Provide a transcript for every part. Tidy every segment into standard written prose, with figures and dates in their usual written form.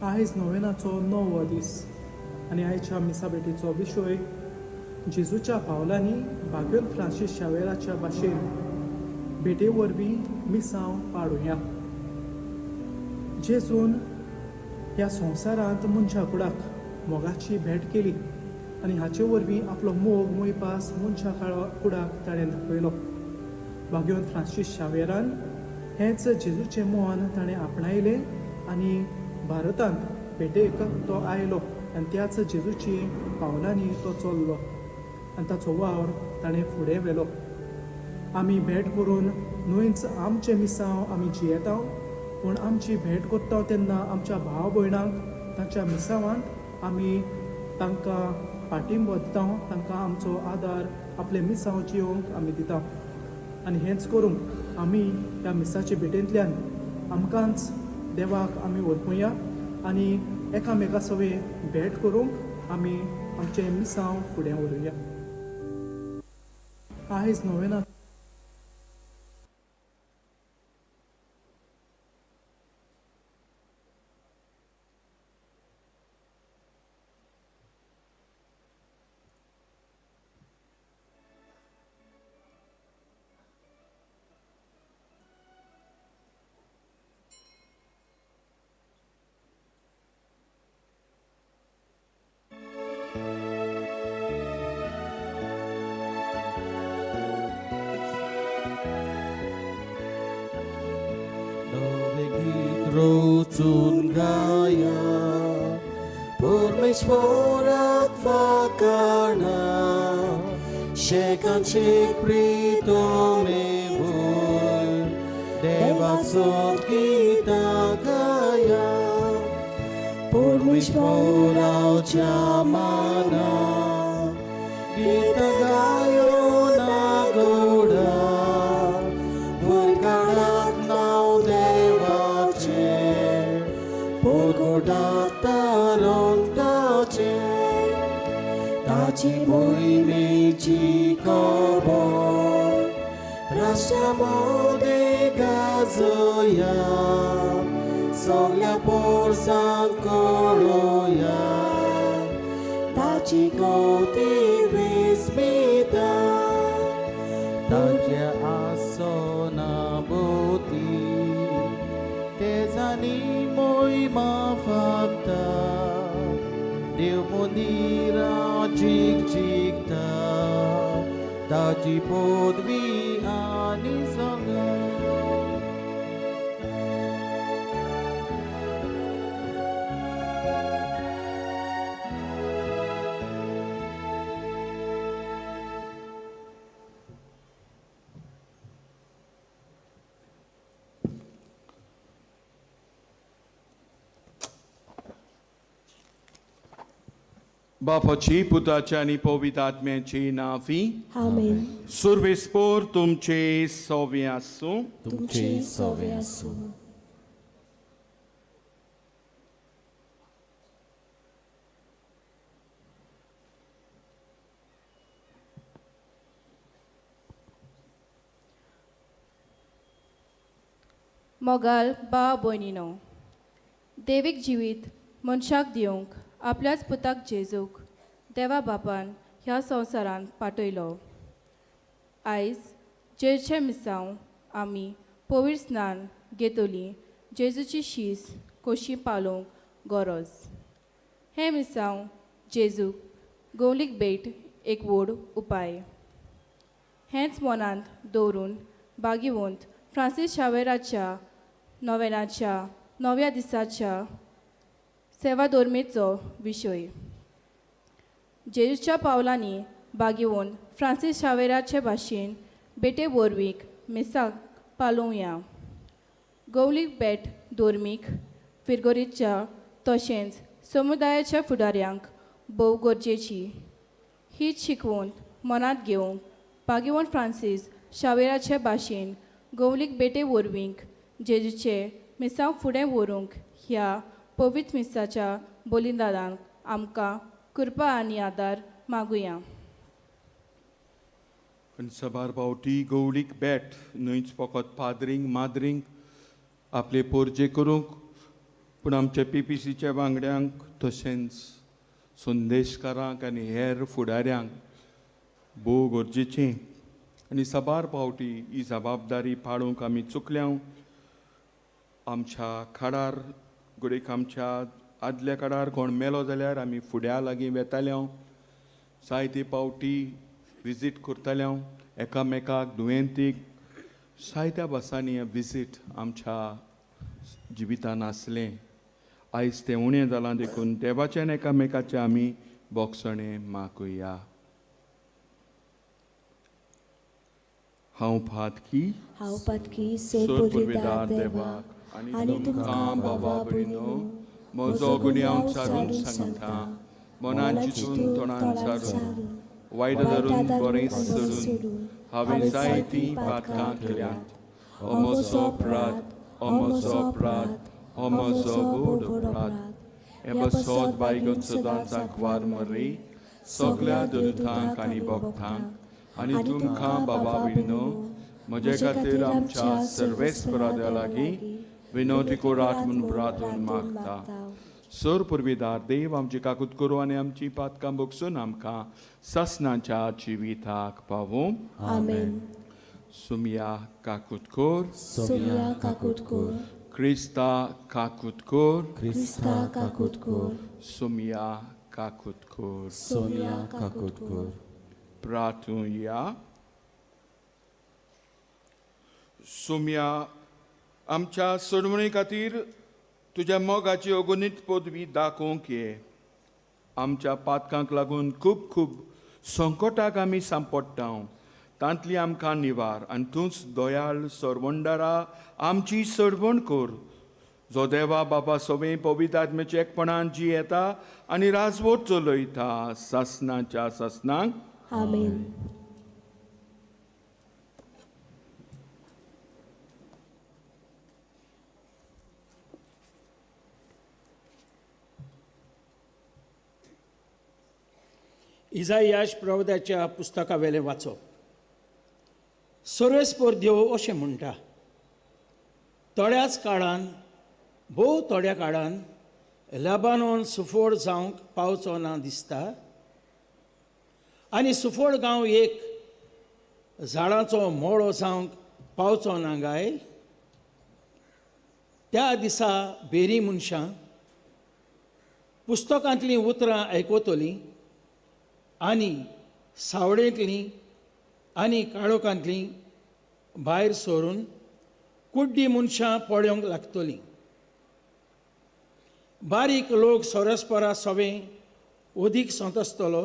आयज नोवेनाचो णववो दीस आनी आयच्या मिसा भेटीचो विशय जेजूच्या पावलांनी बाग्योन फ्रांसीस शावेराच्या भाशेन भेटे वरवीं मिसांव पाडुया. जेजून ह्या संवसारांत मनशा कुडाक मोगाची भेट केली आनी हाचे वरवीं आपलो मोग मोयपास मनशा कुडाक ताणें दाखयलो. बाग्योन फ्रांसीस शावेरान हेंच जेजूचें मन ताणें आपणायलें आनी भारतांत भेटेक तो आयलो आनी त्याच जेजूची पावलांनी तो चल्लो आनी ताचो वावर ताणें फुडें व्हेलो. आमी भेट करून न्हयच आमचें मिसांव आमी जियेता, पूण आमची भेट करता तेन्ना आमच्या भाव भयणांक तांच्या मिसांवांत आमी तांकां पाठिंबो दिता, तांकां आमचो आदार आपले मिसांव जियोवंक आमी दिता. आनी हेंच करूंक आमी ह्या मिसाचे भेटेंतल्यान आमकांच देवाक आमी वळखुया आनी एकामेका सवें भेट करूंक आमी आमचें मिसांव फुडें व्हरुया. आयज नोवेना रोचून गाया परमेश्वराक फाकाणा शेकांचेक प्रितोमे वयर देवाक सोद गितां गाया परमेश्वराच्या माना गितां गायो ना गोडा वयर नांव देवाचें पोरगोडात रंगताचें ताची मोहिमेची खबर राष्ट्रा मदें गाजोया सगल्या पोरसांक कळोया ताची गवती विस्मिता ताच्या आसना भोवती तेजानी मोहिमा फागता देव मंदिरां जीक जिखता ताची पदवी आनी संगा. बापाची पुताची आनी पवित्र आत्म्याची नांवी. आमेन. सुर्वेस्पोर तुमचे सोवे आसूं. तुमचे सोवे आसूं. मोगाल भाव भयणीनो, देवीक जिवीत मनशाक दिवंक आपल्याच पुताक जेजूक देवा बापान ह्या संवसारांत पाठयलो. आयज जेजूचें मिसांव आमी पवित्र स्नान घेतली जेजूची शीस कशी पालोवंक गरज. हें मिसांव जेजूक गवलीक भेट एक व्हड उपाय. हेंच मनांत दवरून बागिवंत फ्रांसीस शावेराच्या नोवेनाच्या नव्या दिसाच्या सेवा दोरमेचो विशय. जेजूच्या पावलांनी बागिवून फ्रांसीस शावेराचे भाशेन बेटे वरवीक मिसाक पालोवया. गवलीक बेट दोर्मीक फिरगोरीच्या तशेंच समुदायाच्या फुडाऱ्यांक भोव गरजेची हीच शिकवण मनांत घेवंक बागिवंत फ्रांसीस शावेराचे भाशेन गवलीक बेटे वरवींक जेजूचे मिसांव फुडें व्हरूंक ह्या पवित्र मिसाच्या बलिदानाक आमकां कृपा आनी आदार मागुया. आनी साबार फावटी गवळीक बेट न्हयच फकत पाद्रींक माद्रींक आपले पोरजे करूंक पूण आमच्या पीपीसीच्या वांगड्यांक तशेंच संदेशकारांक आनी हेर फुडाऱ्यांक भोव गरजेचें आनी साबार पावटी ही जबाबदारी पाळूंक आमी चुकल्या. आमच्या काळार घडयेक आमच्या आदल्या काळार कोण मेलो जाल्यार आमी फुड्या लागीं वेताले, जायते पावटी विजीट करताले एकामेकाक, दुयेंतीक. जायत्या बसांनी विजीट आमच्या जिवितान आसलें. आयज तें उणें जालां, देखून देवाच्यान एकामेकाचें आमी बोगसणें मागुया. हांव पातकी. हांव पातकी. सोर सोर पुर्विदार पुर्विदार देवाक देवाक आनी तुमकां बाबा भयणीनो म्हजो गुन्यांव सारून सांगता. मनान चिंतून, तोंडान सारून, वायट धरून, बरें सोडून हांवें जायतीं पातकां केल्यांत. हो म्हजो अपराध, हो म्हजो अपराध, हो म्हजो व्हड अपराध. हे बसोत बायगन सदांच आंकवार मरी, सगल्या दुरुतांक आनी भक्तांक आनी तुमकां बाबा भयणीनो म्हजे खातीर आमच्या सर्वेस्परा लागीं विनोदी कोरात म्हूण प्रार्थून मागता. सोर पुर्विदार देव आमची काकूत करूं आनी आमची पातकां भोगसून आमकां ससनाच्या जिविताक पावूं. आमेन. सुमिया काकूत कोर. सोमिया काकूट कोर. क्रिस्ता काकूत कोर. क्रिस्ता काकूट कोर. सुमिया काकूत कोर. सोमिया काकूट कोर. प्रार्थुया. सुमिया, आमच्या सोडवणे खातीर तुज्या मोगाची अगणीत पदवी दाखोवंक ये. आमच्या पातकांक लागून खूब खूब संकटाक आमी सांपडटा, तांतली आमकां निवार आनी तूंच दयाळ सरवंडारा आमची सरवण कर, जो देवा बाबा सवें पवित्र आत्म्याच्या एकपणान जी येता आनी राजवट चलयता सासनाच्या सासनाक. आमेन. इजायाश प्रवद्याच्या पुस्तकावेलें वाचप. सर्वेस्पर देव अशें म्हणटा, थोड्याच काळान, भोव थोड्या काळान लेबानोन सुफोड जावंक पावचो ना दिसता आनी सुफोड गांव एक झाडाचो मोळो जावंक पावचो ना गाय. त्या दिसा बेरी मनशां पुस्तकांतलीं उतरां आयकतलीं आनी सावळेंतलीं आनी काळोखांतलीं भायर सरून कुड्डी मनशां पळोवंक लागतलीं. बारीक लोक सोरसपरा सवें अदीक संतसतलो,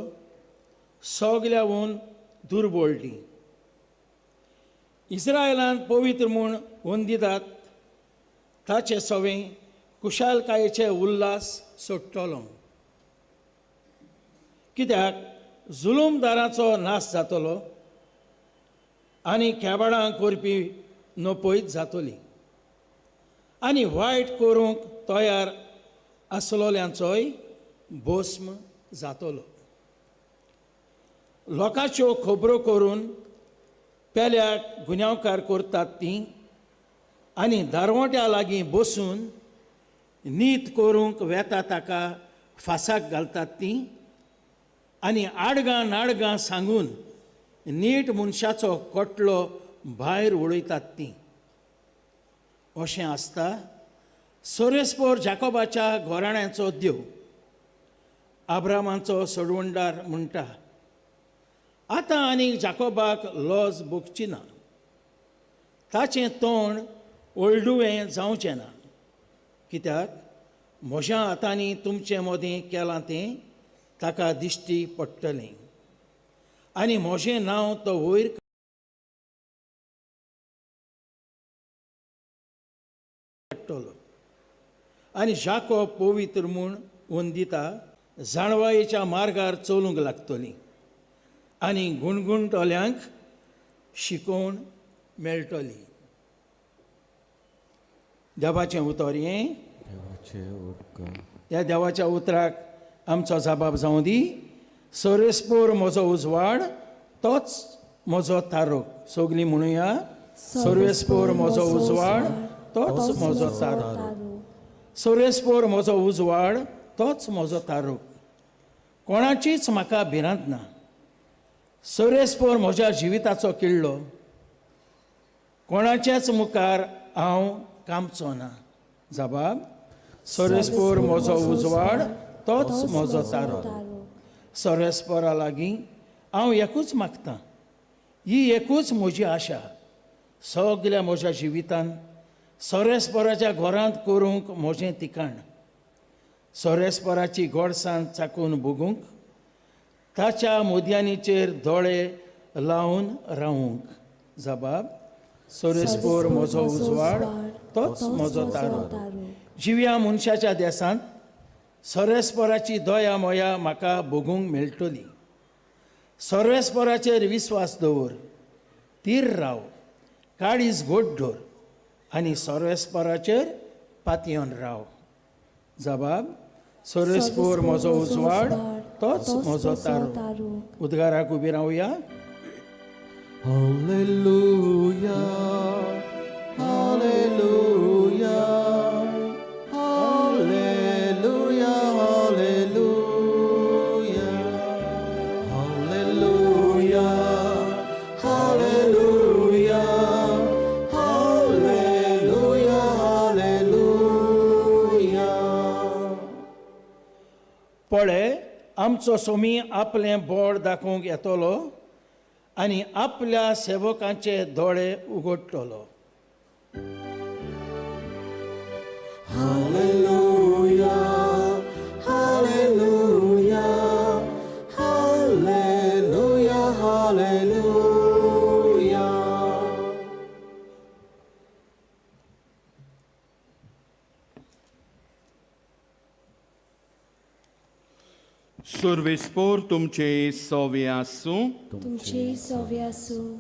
सगल्याहून दुर्बळटी. इस्रायलान पवित्र म्हूण वंदितात ताचे सवें कुशालकायेचे उल्हास सोडटलो, कित्याक जुलूमदाराचो नाश जातलो आनी खेबाडां करपी नपयत जातली आनी वायट करूंक तयार आसलोल्यांचोय भस्म जातलो. लोकांच्यो खबरो करून पेल्याक गुन्यांवकार करतात तीं आनी दारवंट्या लागीं बसून नीत करूंक वेता ताका फासाक घालतात तीं आनी आडगां नाडगां सांगून नीट मनशाचो कोटलो भायर उडयतात तीं. अशें आसता सोरेस्पोर जाकोबाच्या घोराण्याचो देव आब्रामाचो सोडवणदार म्हणटा, आतां आनी जाकोबाक लॉज भोगची ना, ताचें तोंड ओल्डुवें जावचें ना, कित्याक म्हज्या हातांनी तुमचे मदीं केलां तें ताका दिश्टी पडटलें आनी म्हजें नांव तो वयर काडटलो. आनी जाकोब पवित्र म्हूण वंदिता जाणवायेच्या मार्गार चलूंक लागतली आनी गुणगुणटल्यांक शिकोवण मेळटली. देवाचें उतर हें. ह्या देवाच्या उतराक आमचो जबाब जावं दी. सोरेस्पोर म्हजो उजवाड, तोच म्हजो तारोक. सगलीं म्हणुया, सोरेस्पोर म्हजो उजवाड, तोच म्हजो तारोक. सोरेस्पोर म्हजो उजवाड, तोच म्हजो तारूक, कोणाचीच म्हाका भिरांत ना. सोरेस्पोर म्हज्या जिविताचो किल्लो, कोणाच्याच मुखार हांव कामचो ना. जबाब. सोरेस्पोर म्हजो उजवाड, तोच म्हजो तारो. सोरेस्पोरा लागीं हांव एकूच मागतां, ही एकूच म्हजी आशा. सगल्या म्हज्या जिवितान सोरेस्पोराच्या घरांत करूंक म्हजें तिकाण, सोरेस्पोराची गोडसाण चाकून भोगूंक, ताच्या मुदयांनीचेर दोळे लावन रावूंक. जबाब. सोरेस्पोर म्हजो उजवाड, तोच म्हजो तारो. जिव्या मनशाच्या देसांत सोरेस्पोराची दया मोया म्हाका भोगूंक मेळटली. सोरेस्पोराचेर विस्वास दवर, तीर राव, काळीज गोड दवर आनी सोरेस्पोराचेर पातयेवन राव. जबाब. सोरेस्पोर म्हजो उजवाड, तोच म्हजो तारो. उद्गाराक उबी रावया. Hallelujah, hallelujah, hallelujah, hallelujah, hallelujah, hallelujah, hallelujah, hallelujah. पळय, आमचो सोमी आपलें बोड दाखोवंक येतलो आनी आपल्या सेवकांचे दोळे उगडटलो. Hallelujah, hallelujah, hallelujah, hallelujah. सुर्वेस्पोर तुमचे सोवे आसूं. तुमचे सवे आसूं.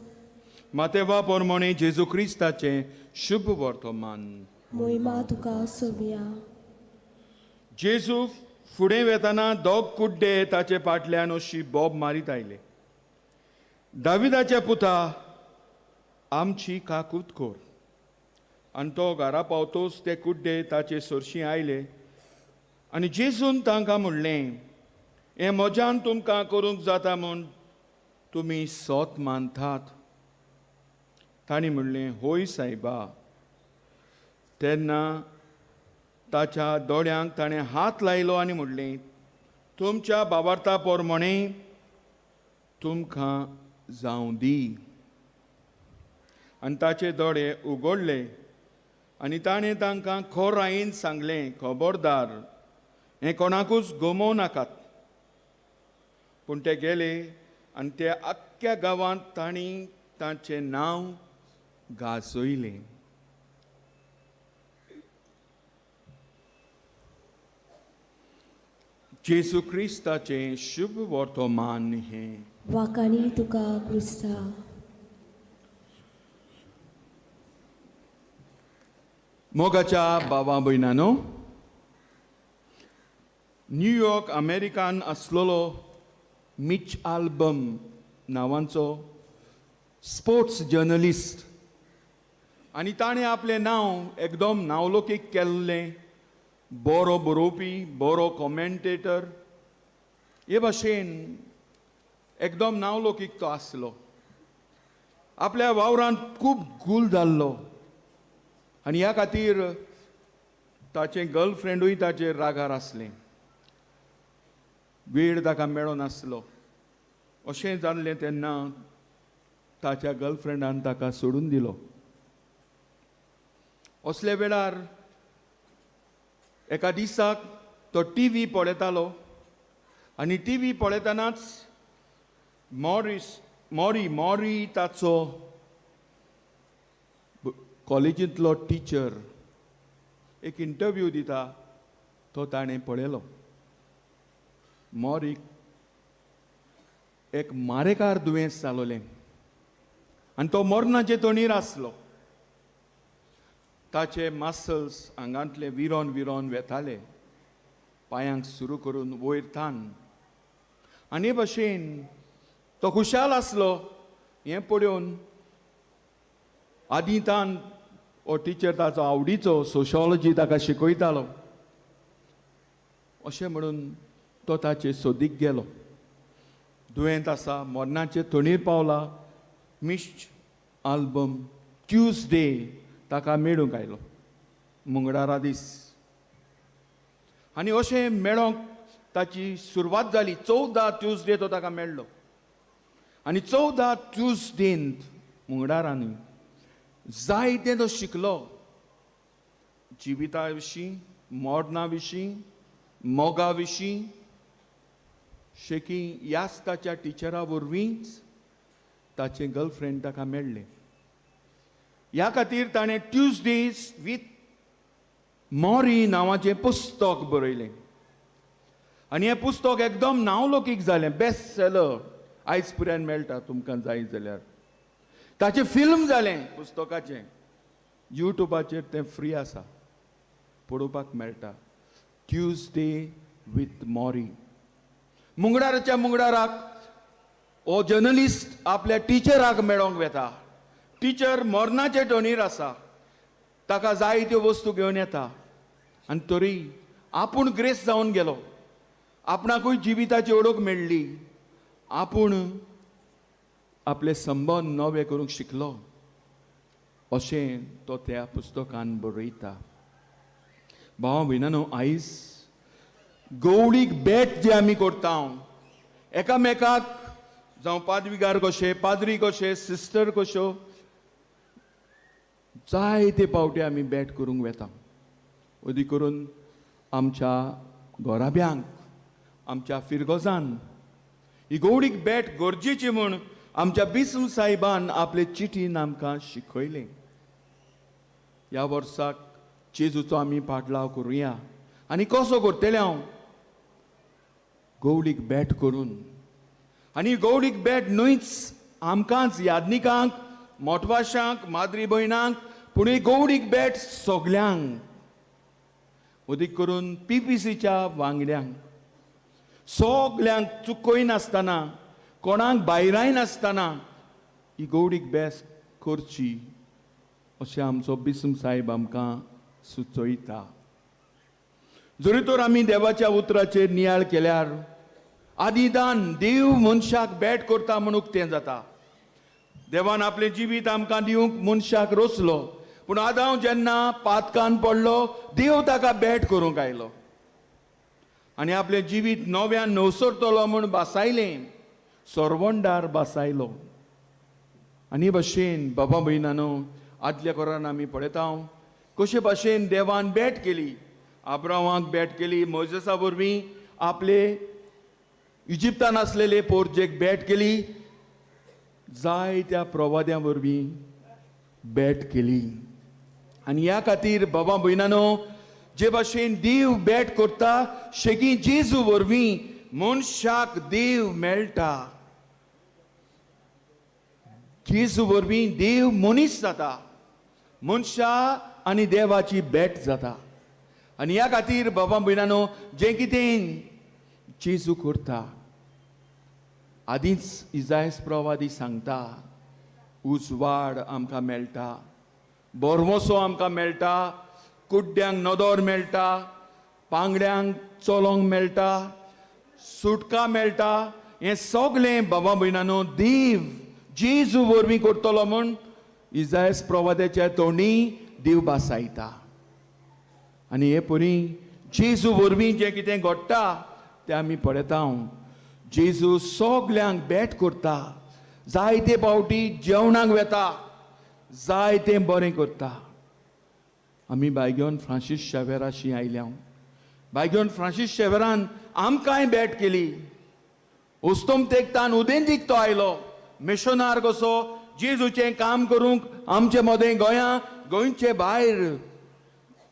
मातेवा पोरमोणे जेजू क्रिस्ताचें शुभ वर्तमान. मोहिमा तुका सोबया. जेजू फुडें वेतना दोग कुड्डे ताचे फाटल्यान अशी बोब मारीत आयले, दाविदाच्या पुता, आमची काकूत कर. आनी तो घरा पावतोच ते कुड्डे ताचे सरशीं आयले आनी जेजून तांकां म्हणलें, हें म्हज्यान तुमकां करूंक जाता म्हूण तुमी सोत मानतात? तांणी म्हणलें, होय सायबा. तेन्ना ताच्या दोळ्यांक ताणें हात लायलो आनी म्हणलें, तुमच्या बाबार्था पोरमणे तुमकां जावं दी. आनी ताचे दोळे उगडले आनी ताणें तांकां खोरायेन सांगलें, खबरदार, हें कोणाकूच गमोवं नाकात. पूण ते गेले आनी ते आख्ख्या गांवांत तांणी ताचें नांव गाजयलें. जेजू क्रिस्ताचें शुभ वर्तमान हें. वाकाणी तुका क्रिस्ता. मोगाच्या बाबा भयणानो, न्यूयॉर्क अमेरिकान आसलेलो मिच आल्बम नांवांचो स्पोर्ट्स जर्नलिस्ट आनी ताणें आपलें नांव एकदम नांवलोकीक केल्लें. बरो बरोवपी, बरो कॉमेंटेटर, हे भाशेन एकदम नांवलोकीक तो आसलो. आपल्या वावरांत खूब गूल जाल्लो आनी ह्या खातीर ताचें गर्लफ्रेंडूय ताचेर रागार आसलें. वेळ ताका मेळनासलो. अशें जाल्लें तेन्ना ताच्या गर्लफ्रेंडान ताका सोडून दिलो. असल्या वेळार एका दिसाक तो टी व्ही पळयतालो आनी टी व्ही पळयतनाच मॉरीस मॉरी मॉरी ताचो कॉलेजींतलो टिचर एक इंटरव्यू दिता तो ताणें पळयलो. मॉरीक एक मारेकार दुयेंस जालोलें आनी तो मरणाचे तणीर आसलो. ताचे मासल्स आंगांतले विरोन विरोन वेताले, पांयांक सुरू करून वयर तान. आनी हे भशेन तो खुशाल आसलो. हें पळोवन आदीं तान हो टिचर ताचो आवडीचो सोशॉलॉजी ताका शिकयतालो. अशें म्हणून तो ताचे सोदीक गेलो. दुयेंत आसा, मरणाचे तणीर पावला. मिश्च आल्बम ट्युजडे ताका मेळूंक आयलो, मंगळारा दीस. आनी अशें मेळोंक ताची सुरवात जाली. 14 ट्युजडे तो ताका मेळ्ळो आनी 14 ट्युजडेंत मंगळारांनी जायतें तो शिकलो, जिविता विशीं, मरणा विशीं, मोगा विशीं. शेकी ह्याच ताच्या टिचरा वरवींच ताचें गर्लफ्रेंड ताका मेळ्ळें. ह्या खातीर ताणें ट्युजडेज वीथ मॉरी नांवाचें पुस्तक बरयलें आनी हें पुस्तक एकदम नांवलोकीक जालें, बेस्ट सेलर, आयज पर्यंत मेळटा तुमकां जाय जाल्यार. ताचें फिल्म जालें पुस्तकाचें, युट्यूबाचेर तें फ्री आसा, पळोवपाक मेळटा. Tuesday with मॉरी. मंगळाराच्या मंगळाराक हो जर्नलिस्ट आपल्या टिचराक मेळोंक वेता. टिचर मरणाचे टणीर आसा, ताका जाय त्यो वस्तू घेवन येता आनी तरी आपूण ग्रेस जावन गेलो, आपणाकूय जिविताची ओळख मेळ्ळी, आपूण आपले संबंद नवे करूंक शिकलो, अशें तो त्या पुस्तकान बरयता. भावा भयणांनो, आयज गवळीक भेट जे आमी करता एकामेकाक, जावं पादविगार कशे, पाद्री कशे, सिस्टर कश्यो, जायते पावटी आमी भेट करूंक वेता. अदी करून आमच्या घराब्यांक, आमच्या फिरगोजान ही गवळीक भेट गरजेची म्हूण आमच्या बिस्म साहेबान आपले चिटीन आमकां शिकयलें. ह्या वर्साक जेजूचो आमी पाटलाव करुया आनी कसो करतले हांव? गवळीक भेट करून. आनी गवळीक भेट न्हयच आमकांच यादनिकांक, मोटवाशांक, माद्री भयणांक, पूण ही गवळीक भेट सगल्यांक, अदीक करून पीपीसीच्या वांगड्यांक, सगल्यांक चुकयनासतना, कोणाक भायरायनासतना ही गवळीक बेस करची अशें आमचो बिस्म साहेब आमकां सुचयता. जरी तर आमी देवाच्या उतराचेर नियाळ केल्यार आदिदान देव मनशाक भेट करता म्हूण उक्तें जाता. देवान आपलें जिवीत आमकां दिवंक मनशाक रोसलो, पूण आदांव जेन्ना पातकान पडलो देव ताका भेट करूंक आयलो आनी आपलें जिवीत नव्यान नवसरतलो म्हूण बासायलें, सरवंडार बासायलो. आनी भशेन बाबा भयणानो, आदल्या कोरान आमी पळयता कशे भाशेन देवान भेट केली, आब्रावाक भेट केली, मोजेसा वरवीं आपले इजिप्तान आसलेले पोरजेक भेट केली, जायत्या प्रवाद्यां वरवीं भेट केली. आनी ह्या खातीर बाबा भयणानो, जे भाशेन देव भेट करता शेगी जेजू वरवीं मनशाक देव मेळटा. जेजू वरवीं देव मनीस जाता, मनशा आनी देवाची भेट जाता. आनी ह्या खातीर बाबा भयणानो, जें कितें जेजू करता आदींच इजायस प्रवादी सांगता, उजवाड आमकां मेळटा, बोरमोसो आमकां मेळटा, कुड्ड्यांक नदर मेळटा, पांगड्यांक चलोंक मेळटा, सुटका मेळटा. हें सगलें बाबा भयणानो देव जेजू वरवीं करतलो म्हूण इजायस प्रवाद्याच्या तोंडी देव भासायता. आनी हे परी जेजू वरवीं जें कितें घडटा तें आमी पळयता. जेजू सगल्यांक भेट करता, जायते पावटी जेवणाक वेता, जायतें बरें करता. आमी बायगेवन फ्रांसीस शेवेराशी आयल्या. बायगेवन फ्रांसीस शेवेरान आमकांय भेट केली. उस्तमतेक तान उदेंतीक तो आयलो, मिशनार कसो जेजूचें काम करूंक आमचे मदें गोंया गोंयचे भायर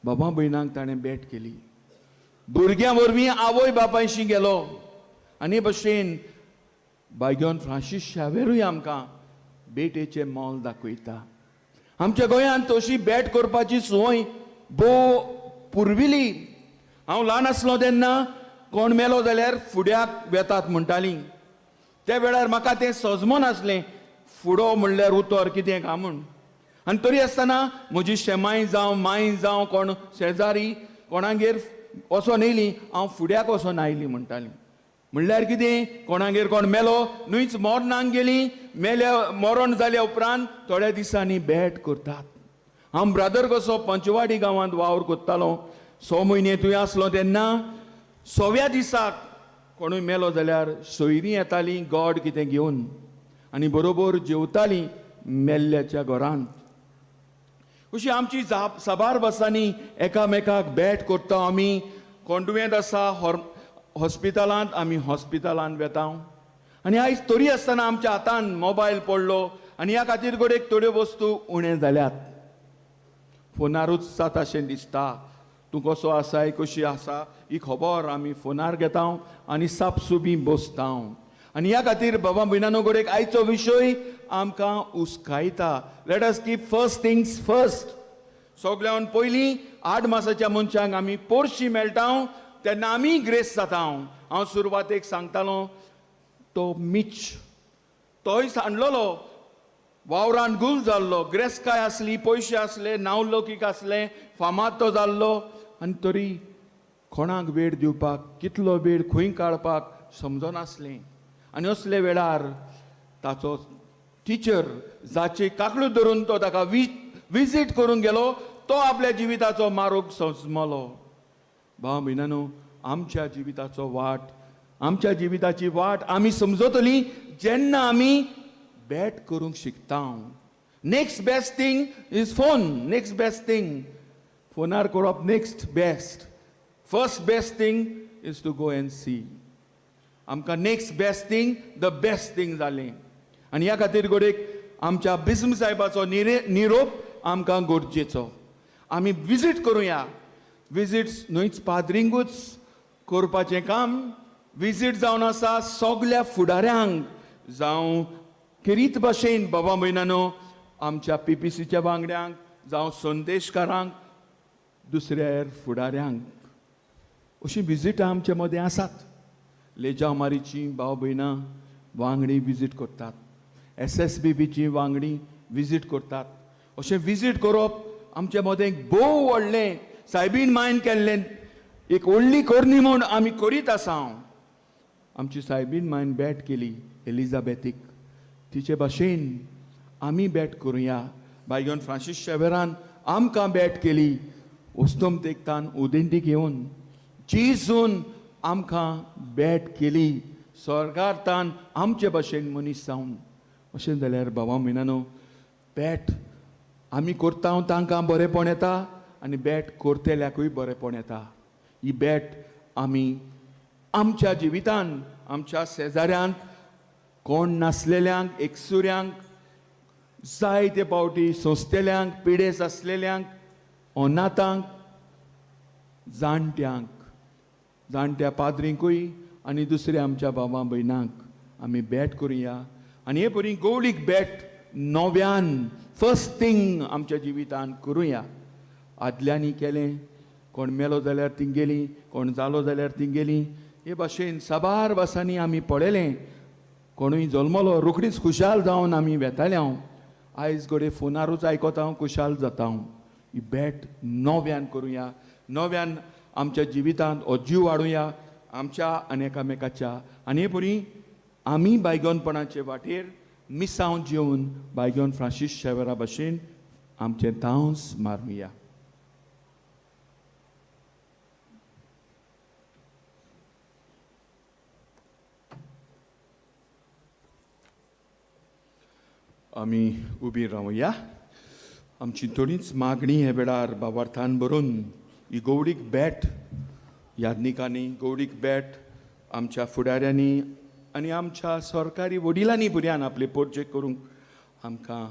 बाबा भयणांक ताणें भेट केली. भुरग्यां वरवीं आवय बापायशी गेलो. आनी भशेन बायगेवन फ्रांसीस शावेरूय आमकां भेटेचें मोल दाखयता. आमच्या गोंयांत तशी भेट करपाची संवय भोव पुर्विली. हांव ल्हान आसलो तेन्ना कोण मेलो जाल्यार फुड्याक वेतात म्हणटालीं. त्या वेळार म्हाका तें सजमन आसलें, फुडो म्हणल्यार उतर कितें काय म्हूण. आनी तरी आसतना म्हजी शेमाय जावं माय जावं कोण शेजारी कोणागेर वचोन येयली, हांव फुड्याक वचोन आयली म्हणटाली. म्हणल्यार कितें, कोणागेर कोण मेलो न्हूच, मरणाक गेली, मेल्या मरण जाल्या उपरांत थोड्या दिसांनी भेट करतात. हांव ब्रदर कसो पंचवाडी गांवांत वावर करतालो, 6 म्हयने थंय आसलो तेन्ना 6व्या दिसाक कोणूय मेलो जाल्यार सोयरीं येतालीं गोड कितें घेवन आनी बरोबर जेवतालीं मेल्ल्याच्या घरांत. अशी आमची साबार बसांनी एकामेकाक भेट करता आमी. कोण दुयेंत आसा हॉस्पिटलांत, आमी हॉस्पिटलांत वेता. आनी आयज तरी आसतना आमच्या हातान मोबायल पडलो आनी ह्या खातीर घडयेक थोड्यो वस्तू उणें जाल्यात. फोनारूच जाता अशें दिसता, तूं कसो आसाय कशी आसा ही खबर आमी फोनार घेता आनी सापसुबी बसता. आनी ह्या खातीर बाबा भयणानो घडयेक आयचो विशय आमकां उस्कायता. Let us keep first things first. सगळ्यान पयलीं 8 मासाच्या मनशांक आमी पोरशी मेळटा तेन्ना आमी ग्रेस जाता. हांव सुरवातेक सांगतालो तो मिच तोय सांडलेलो, वावरान गुल जाल्लो, ग्रेसकाय आसली, पयशे आसले, नांव लौकीक आसलें, फामाद तो जाल्लो, आनी तरी कोणाक वेळ दिवपाक, कितलो वेळ खंय काडपाक समजनासलें. आनी असले वेळार ताचो टिचर जाचे काकलू धरून तो ताका विजीट करूंक गेलो, तो आपल्या जिविताचो मारोग समजलो. भाव भयणानो, आमच्या जिविताचो वाट, आमच्या जिविताची वाट आमी समजतली जेन्ना आमी भेट करूंक शिकता. Next best thing is phone. Next best thing फोनार करप next best. First best thing is to go and see. आमकां next best thing the best thing जालें. आनी ह्या खातीर घडयेक आमच्या बिस्म साहेबाचो निरोप आमकां गरजेचो. आमी विजीट करुया. विजीट्स न्हूच पाद्रिंकूच करपाचें काम, विजीट जावन आसा सगल्या फुडाऱ्यांक, जावं खेरीत भाशेन बाबा भयणानो आमच्या PPCच्या वांगड्यांक, जावं संदेशकारांक, दुसऱ्या हेर फुडाऱ्यांक. अशीं विजिटां आमच्या मदें आसात. लेजाव मारीची भाव भयणां वांगडी विजीट करतात, SSBBची वांगडी विजीट करतात. अशें विजीट करप आमच्या मदें एक भोव व्हडलें सायबीन मायन केल्लें एक व्हडली करणी म्हूण आमी करीत आसा. आमची सायबीन मायन भेट केली एलिजाबेथीक, तिचे भाशेन आमी भेट करुया. बायगोन फ्रांसीस शेवेरान आमकां भेट केली, उस्तम तेकतान उदेंतीक येवन जेजून आमकां भेट केली, स्वर्गार्थान आमचे भाशेन मनीस जावन. अशें जाल्यार बाबा भयणानो, भेट आमी करता तांकां बरेंपण येता आनी भेट करतल्याकूय बरेंपण येता. ही भेट आमी आमच्या जिवितान आमच्या शेजाऱ्यांक, कोण नासलेल्यांक, एकसुऱ्यांक, जायते पावटी सोंसतेल्यांक, पिडेस आसलेल्यांक, अनाथांक, जाणट्यांक, जाणट्या पाद्रींकूय आनी दुसऱ्या आमच्या बाबा भयणांक आमी भेट करुया. आनी हे परी गौडीक भेट नव्यान फर्स्ट थींग आमच्या जिवितान करुया. आदल्यांनी केलें, कोण मेलो जाल्यार ती गेली, कोण जालो जाल्यार ती गेली. हे भाशेन साबार भासांनी आमी पळयलें, कोणूय जल्मलो रोखडीच खुशाल जावन आमी वेताले. हांव आयज घडये फोनारूच आयकता हांव खुशाल जाता. हांव ही भेट नव्यान करुया, नव्यान आमच्या जिवितांत हो जीव हाडुया आमच्या आनी एकामेकाच्या. आनी हे परी आमी बायगोनपणाचे वाटेर मिसांव जेवन बायगोन फ्रांसीस शेवरा भाशेन आमचें धांवस मारुया. आमी उबी रावया. आमची थोडीच मागणी हे वेळार बाबार्थान भरून ही गौडीक भेट याज्ञिकांनी, गौडीक भेट आमच्या फुडाऱ्यांनी आनी आमच्या सरकारी वडिलांनी भुरग्यान आपले पोर्जे करूंक आमकां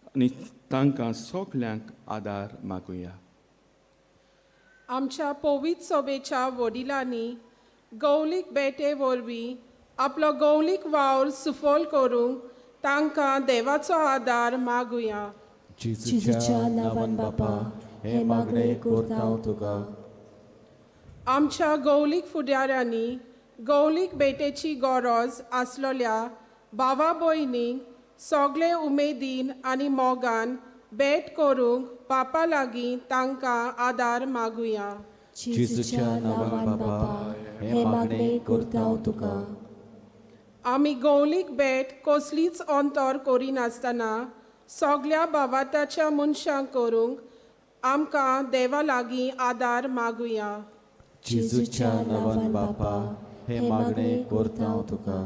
आनी तांकां सगल्यांक आदार मागुया. आमच्या पवित्र सभेच्या वडिलांनी गौलीक भेटे वरवीं आपलो गौलीक वावर सुफल करूंक तांकां देवाचो आदार मागुया. जेजूच्या नांवान बापा हे मागणें करता हांव तुका. आमच्या गौलीक फुडाऱ्यांनी गौलीक भेटेची गरज आसलेल्या भावा भयणींक सगळे उमेदीन आनी मोगान भेट करूंक बापा लागीं तांकां आदार मागुया. जेजूच्या नांवान बापा हें मागणें करता तुका. आमी गवलीक भेट कसलीच अंतर करिनासतना सगल्या भावार्थाच्या मनशांक करूंक आमकां देवा लागीं आदार मागुया. जेजूच्या नांवान बापा हें मागणें करता तुका.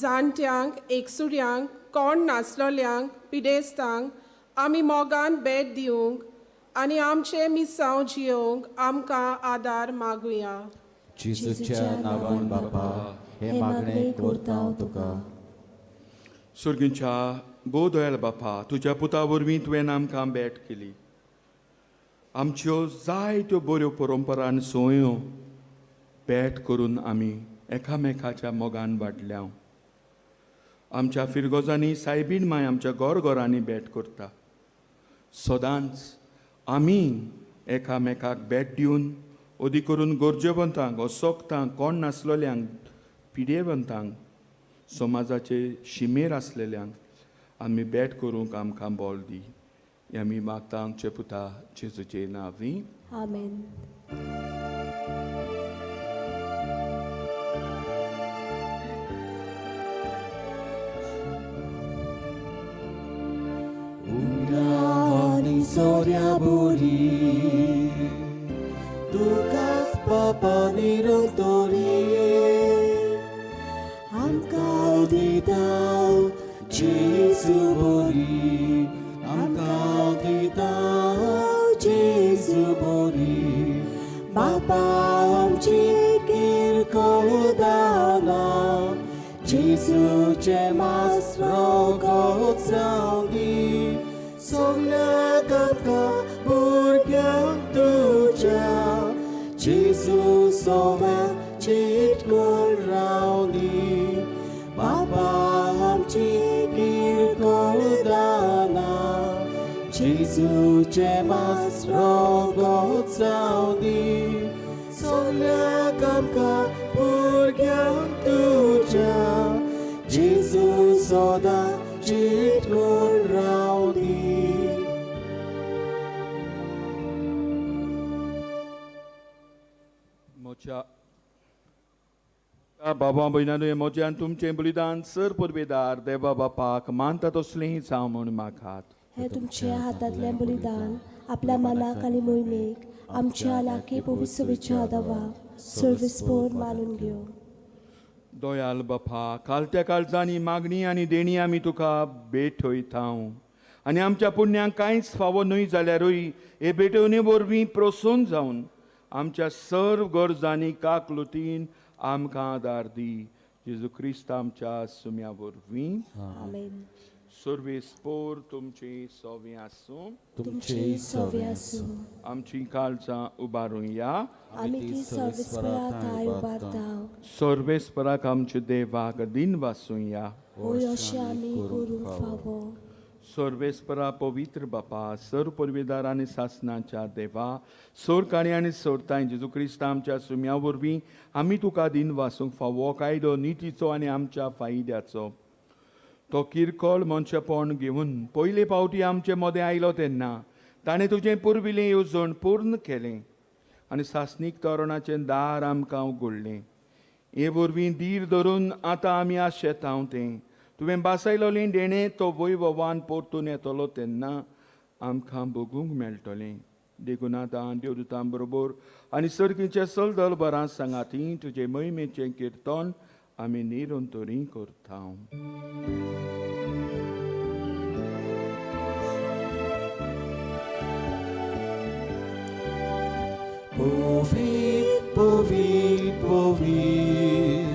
जाणट्यांक, एकसुऱ्यांक, कोण नासलोल्यांक, पिडेस्तांक आमी मोगान भेट दिवंक आनी आमचें मिसांव जियोवंक आमकां आदार मागुया. जेजूच्या नांवान बापा हें मागणें करता तुका. सुर्गींच्या भोव दयाळ बापा, तुज्या पुता वरवीं तुवें आमकां भेट केली. आमच्यो जायत्यो बऱ्यो परंपरा आनी संवयो भेट करून आमी एकामेकाच्या मोगान वाडल्या. आमच्या फिरगोजांनी सायबीण माय आमच्या घरघरांनी भेट करता. सदांच आमी एकामेकाक भेट दिवन अदी करून गरजेवंतांक, असोक्तांक, कोण नासलेल्यांक, पिडेवंतांक, समाजाचे शिमेर आसलेल्यांक आमी भेट करूंक आमकां बोल दी. हें आमी मागता आमचे पुता जेजूचे नांवी. आमेन. आनी सोऱ्या बोरी तुकाच बापा निरंतरी आमकां दिता जेजू बोरी, आमकां दिता जेजू बोरी. बापा आमची किरकोळ दाना जेजूचें मास रोगोत जावं दी. सगळ्या आमकां भुरग्यांक तुज्या जेजू सोव्या चिटकून रावली. बापा आमची किरकोळ दाना जेजूचें मास रोगोत जावं दी. सगळ्या आमकां भुरग्यांक तुज्या जेजू सदां चिटकून रावली. म्हज्या बाबा भयणांनो, हें म्हजें आनी तुमचें बलिदान सर पुर्वेदार देवा बापाक मानता तसलें जावं म्हूण मागात. हें तुमच्या हातांतलें बलिदान आपल्या मनाक आनी मोहिमेक आमच्या आनी पवित्र दवा सर्विसपोर मानून घेवं. दयाल बापा, कालत्या काळजांनी मागणी आनी देणी आमी तुका भेटयता आनी आमच्या पुण्यांक कांयच फावो न्हय जाल्यारूय हे भेटवणे वरवीं प्रसन्न जावन आमच्या सर्व गरजांनी काकलुतीन आमकां आदार दी. जेजू क्रिस्त आमच्या सुम्या वरवीं. आमेन. सर्वेस्पोर तुमची सोवी आसूं. तुमचे सवे आसूं. आमची काळजां उबारुया. आमी ती सर्वेस्परा थाय उबारता. सर्वेस्पराक आमच्या देवाक दिन वासुया. होय अशें आमी करूंक फावो. सर्वेस्परा पवित्र बापा, सर पुर्वेदार आनी सासनाच्या देवा, सोरकाणी आनी सोरताय जेजू क्रिस्त आमच्या सुम्या वरवीं आमी तुका दिन वासूंक फावो कायदो नितीचो आनी आमच्या फायद्याचो. तो किरकोळ मनशेपण घेवन पयले पावटी आमचे मदें आयलो तेन्ना ताणें तुजें पुर्विल्लें येवजण पूर्ण केलें आनी सासणीक तोरणाचें दार आमकां उगडलें. हे वरवीं धीर धरून आतां आमी आशेतांव तें तुवें बासायलोलें देणें तो वैभवान परतून येतलो तेन्ना आमकां भोगूंक मेळटलें. देखून आतां देवदूतां बरोबर आनी सर्गीच्या सलदल बरां सांगाती तुजे महिमेचें किर्तन आमी निरंतरी करता. पवीत पवीत पवीत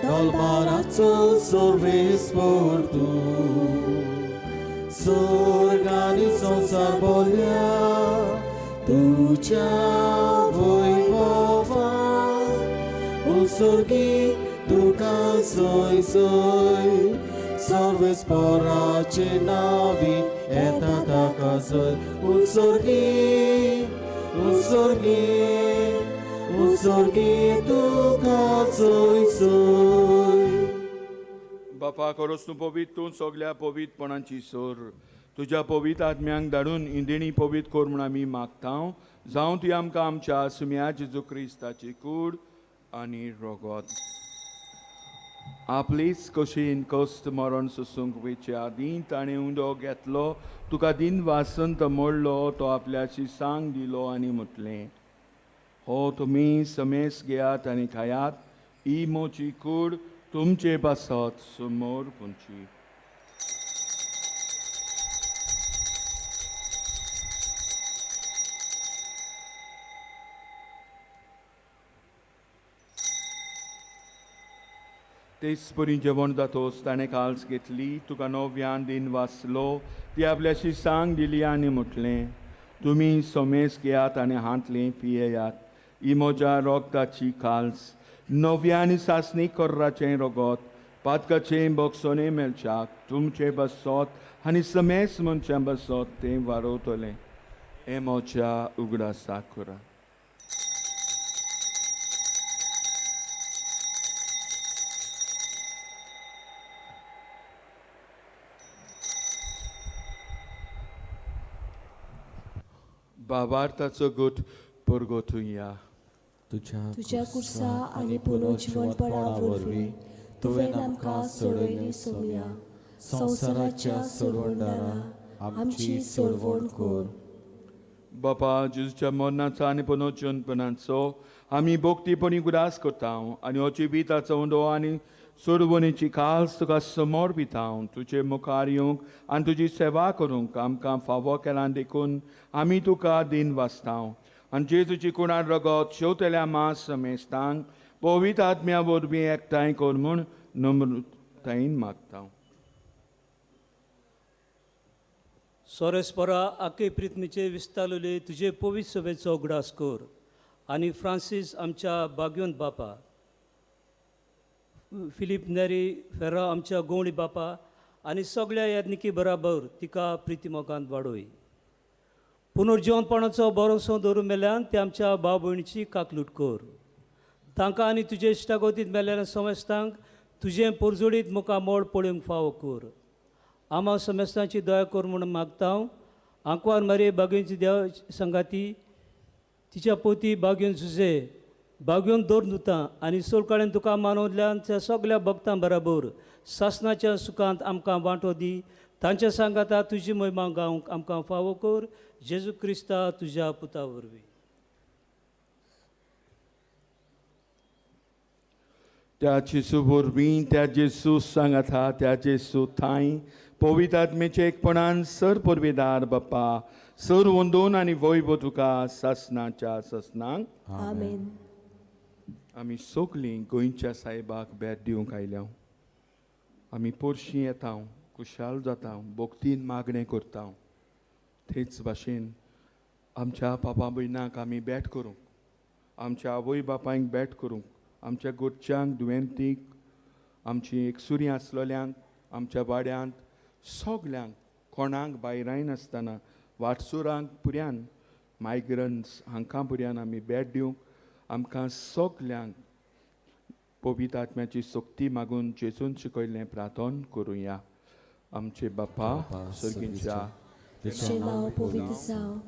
दलबाराचो सर्वेस्पोर तूं, स्वर्ग आनी संवसार बोल्या तुज्या वैभवान. उत्सर्गी तुका सोय सोय सर्वेस्पोराचे नांवी येता ताका सोय. उत्सर्गी उत्सर्गी उत्सर्गी तुका सोय सोय. बापा खरोच तूं पवीत, तूं सगल्या पवीतपणाची सोर. तुज्या पवीत आत्म्यांक धाडून इंदेणी पवीत कर म्हूण आमी मागता. जावं ती आमकां आमच्या सुम्या जेजू क्रिस्ताची कूड आनी रोगोत. आपलीच कशीन कश्ट मरण सोसूंक वयचे आदीं ताणें उदो घेतलो, तुका दिन वासंत मोडलो, तो आपल्याची सांग दिलो आनी म्हटलें, हो तुमी समेस घेयात आनी खायात, ही मोची कूड तुमचे पासत समोर पुंची. तेच परी जेवण जातोच ताणें काल्स घेतली, तुका नव्यान दिन वाचलो, ती आपल्याशी सांग दिली आनी म्हटलें, तुमी समेस घेयात आनी हांतलें पियेयात, ही म्हज्या रोगताची काल्स, नव्या आनी सासणी कोर्राचें रोगोत, पातकाचें बोगसोने मेळच्याक तुमचें बसत आनी समेस मनशां बसत तें वारोवतलें. हें म्हज्या उगडासाक करा. बाबार्थाचो गोट परगोतुया. तुज्या कुर्सा आनी पुनर्जिवनपणा वरवीं तुवें आमकां सोडयली सोम्या, संवसाराच्या सोडवणदारा आमची सोडवण कर. बापा, जेजूच्या मरणाचो आनी पुनर्जिवनपणाचो आमी भोक्तीपणी उगडास करता आनी हो जिविताचो उंडो आनी सोडवणेची काल्स तुका समोर पिता. तुजे मुखार येवंक आनी तुजी सेवा करूंक आमकां फावो केला देखून आमी तुका दिन वाचता. आनी जेजूची कुणान रगत शेवतल्या मास समेस्तांक पवित्र आत्म्या वरवीं एकठांय कर म्हूण नम्रतायेन मागता. सोरेस्परा आखे प्रिथमीचे विस्तारले तुजे पवित्र सभेचो उगडास कर आनी फ्रांसीस आमच्या बाग्योन बापा, फिलीप नेरी फेरा आमच्या गोवणी बापा आनी सगळ्या यादनिकी बराबर तिका प्रितीमोगांत वाडोय. पुनर्जिवनपणाचो बरोसो दवरून मेल्यान ते आमच्या भाव भयणीची काकलूट कर. तांकां आनी तुजे इश्टागतींत मेल्ल्या समेस्तांक तुजें पोरजोडीत मुखार मोड पळोवंक फावो कर. आमा समेस्तांची दया कर म्हूण मागता. आंकवार मारी बागेची देव संगाती तिच्या पोती बागेन जुजे बागेवन दवर नुता आनी सोलकाळेन तुका मानवतल्यान त्या सगल्या भक्तां बराबर सासनाच्या सुखांत आमकां वांटो दी. तांच्या सांगाता तुजी महिमा गावंक आमकां फावो कर. जेजू क्रिस्ता तुज्या पुता वरवीं. त्या जेजू वरवीं, त्या जेजू सांगाता, त्या जेजू थांय पवित्र आत्म्याचे एकपणान सर परवेदार बाप्पा सर वंदोन आनी वैभव तुका सासनाच्या सासनाक. आमेन. आमी सगलीं गोंयच्या सायबाक भेट दिवंक आयल्या. आमी पोरशीं येता, खुशाल जाता, भक्तीन मागणें करता. तेच भाशेन आमच्या पापा भयणाक आमी भेट करूंक, आमच्या आवय बापायक भेट करूंक, आमच्या गोरच्यांक, दुयेंतीक, आमची एकसुरी आसलेल्यांक, आमच्या वाड्यांत सगल्यांक, कोणाक भायराय नासतना वाटसुरांक पुऱ्यान, मायग्रंट्स हांकां पुऱ्यान आमी भेट दिवंक आमकां सगल्यांक पवित्र आत्म्याची सक्ती मागून जेजून शिकयल्लें प्रार्थन करुया. आमचे बापा सर्गींच्या, तुजें नांव पवित्र जावं,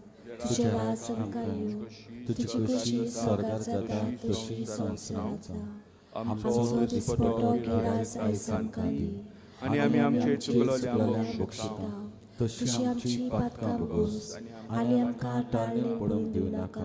तुजें राज आमकां येवं, तुजी खुशी स्वर्गार जाता तशी संवसारांत जावं. आमचो दिसपटो गिराज आयज आमकां दी आनी आमी आमचे चुकलोल्या बक्षिता तशी आमची पातकां भोगोस आनी आमकां टाळणे पडूंक दिवं नाका,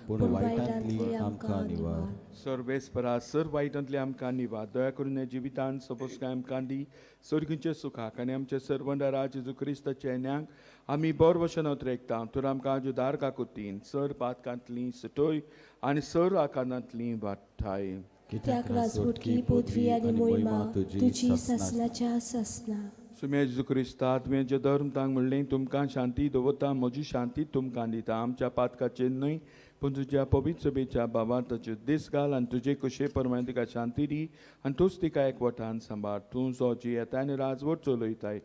पूण वायटांतली आमकां निवार. सर्वेस्परा सर वायटांतली आमकां निवार. दया करून ह्या जिवितान सपोज काय आमकां दी सर्गींचे सुखाक आनी आमच्या सर्वंडरा जेजू क्रिस्ताच्या येण्याक आमी बर वशनांत रेखता. तर आमकां जुदार काकुतीन सर पातकांतली सुटोय आनी सर आकारांतली वाठाय. कित्याक राजवटकी पदवी आनी मोहिमा तुजी सासनाच्या सासना. सुम्या जेजू क्रिस्ता तुवें जे धर्म तांक म्हणलें, तुमकां शांती दवरता, म्हजी शांती तुमकां दिता. आमच्या पातकाचेर न्हय पूण तुज्या पवित्र सभेच्या बाबा ताचेर दीस घाल आनी तुजे कशे प्रमाणे तिका शांती दी आनी तूंच तिका एकवटान सांबाळ. तूं जो जी येता आनी राजवट चलयताय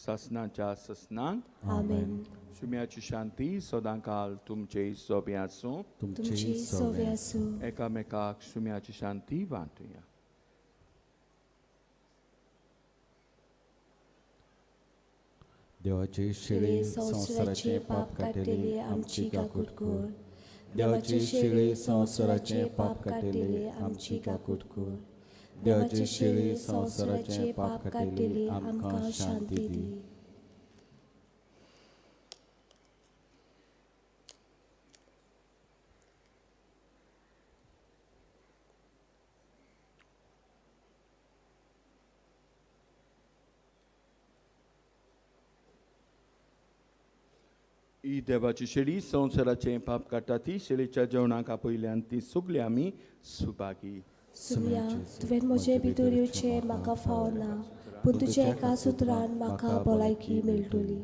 सासनाच्या सासनाक. आमेन. सुम्याची शांती सदां काल तुमचे सोबे आसूं. तुमची सोवे आसूं. एकामेकाक सुम्याची शांती वांटुया. देवाचे शिळे संवसाराचे पाप काडटले आमची काकूट कर. देवाची शेळी संवसाराचें पाप काडटली आमची काकूट कर. देवाची शेळी संवसाराचें पाप काडटली आमकां शांती दी. ही देवाची शेळी संवसाराचें पाप काडटा ती शेळीच्या जेवणाक आपयल्यान ती सगळी आमी सुभागी. सुम्या, तुवें म्हजे भितर येवचें म्हाका फावना, पूण तुज्या एका सुत्रान म्हाका भलायकी मेळटली.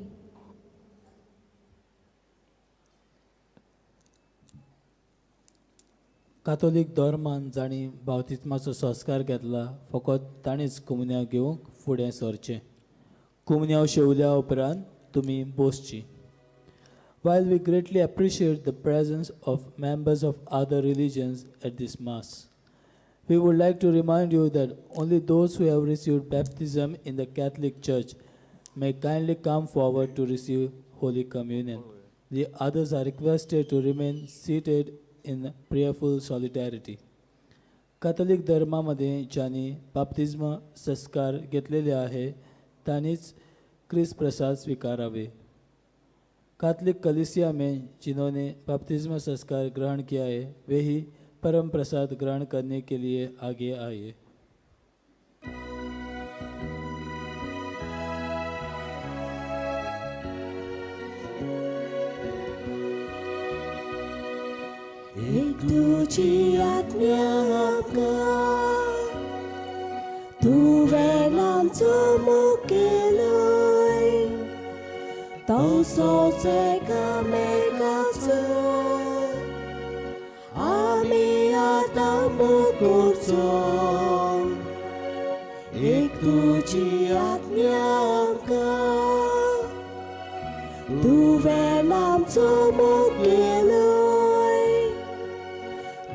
कातोलीक धर्मान जांणी बाप्तिज्माचो संस्कार घेतला फकत ताणीच कुमन्यांव घेवंक फुडें सरचें. कुमन्यांव शेवल्या उपरांत तुमी बसची. While we greatly appreciate the presence of members of other religions at this Mass, we would like to remind you that only those who have received baptism in the Catholic Church may kindly come forward to receive Holy Communion. The others are requested to remain seated in prayerful solidarity. Catholic धर्मामध्ये ज्यांनी बाप्तिज्म संस्कार घेतलेले आहे तांणीच क्रिस्त प्रसाद स्वीकारावे. Catholic कलीसिया में जिन्होंने बपतिस्मा संस्कार ग्रहण किया है वे ही परम प्रसाद ग्रहण करने के लिए आगे आए. एक तुझी आज्ञा आमकां, तुवें आमचो मोग केलोय, तसोच एकामेकाचो आमी आतां मोग करचो. एक तुझी आज्ञा आमकां, तुवें आमचो मोग केलोय,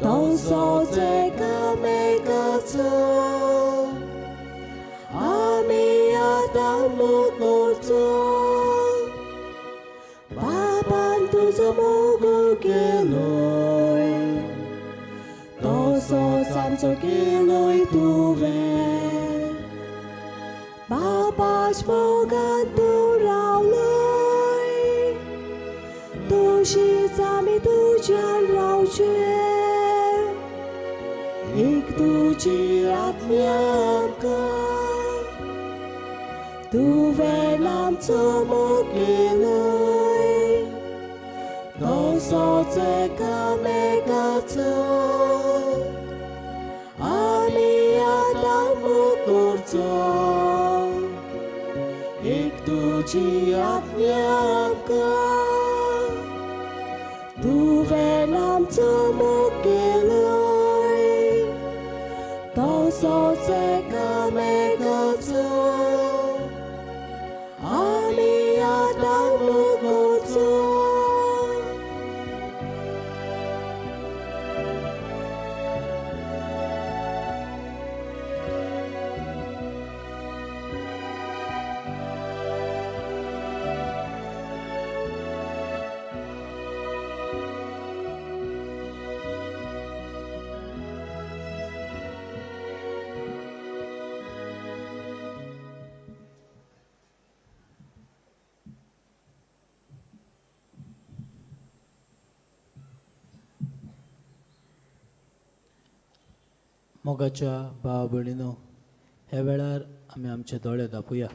तसोच एकामेकाचो आमी आतां मोग करचो. बाबान तुजो मोग केलोय, तसोच आमचो केलोय तुवें. बाबाच मोगान तूं रावलोय, तशीच आमी तुज्यान रावचें. एक तुजी आज्ञा आमकां, तुवें आमचो मोग केलोय, तसोच एकामेकाचो आमी आतां मोग करचो. एक तुजी आज्ञा आमकां, तुवें आमचो मोग केलोय, तसोच एकामेकाचो आमी आतां मोग करचो. मोगाच्या भाव भयणीनो, ह्या वेळार आमी आमचे दोळे धांपुया.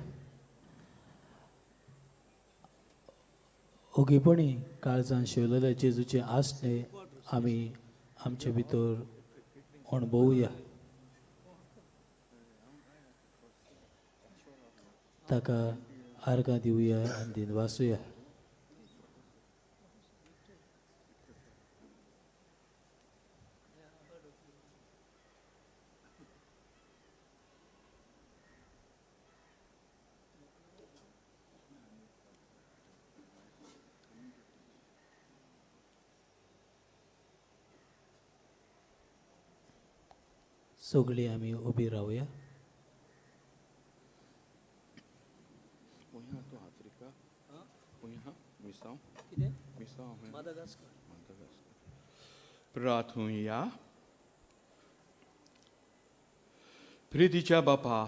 ओगीपणी काळजान शेवलेल्या जेजूचें आसणें आमी आमचे भितर अणभवुया. ताका आर्गां दिवया आनी दिनवासुया. सगळीं आमी उबी रावया. मिसांव. कितें? मिसांव. मादागास्कर. मादागास्कर. प्रार्थुया. प्रितीच्या बापा,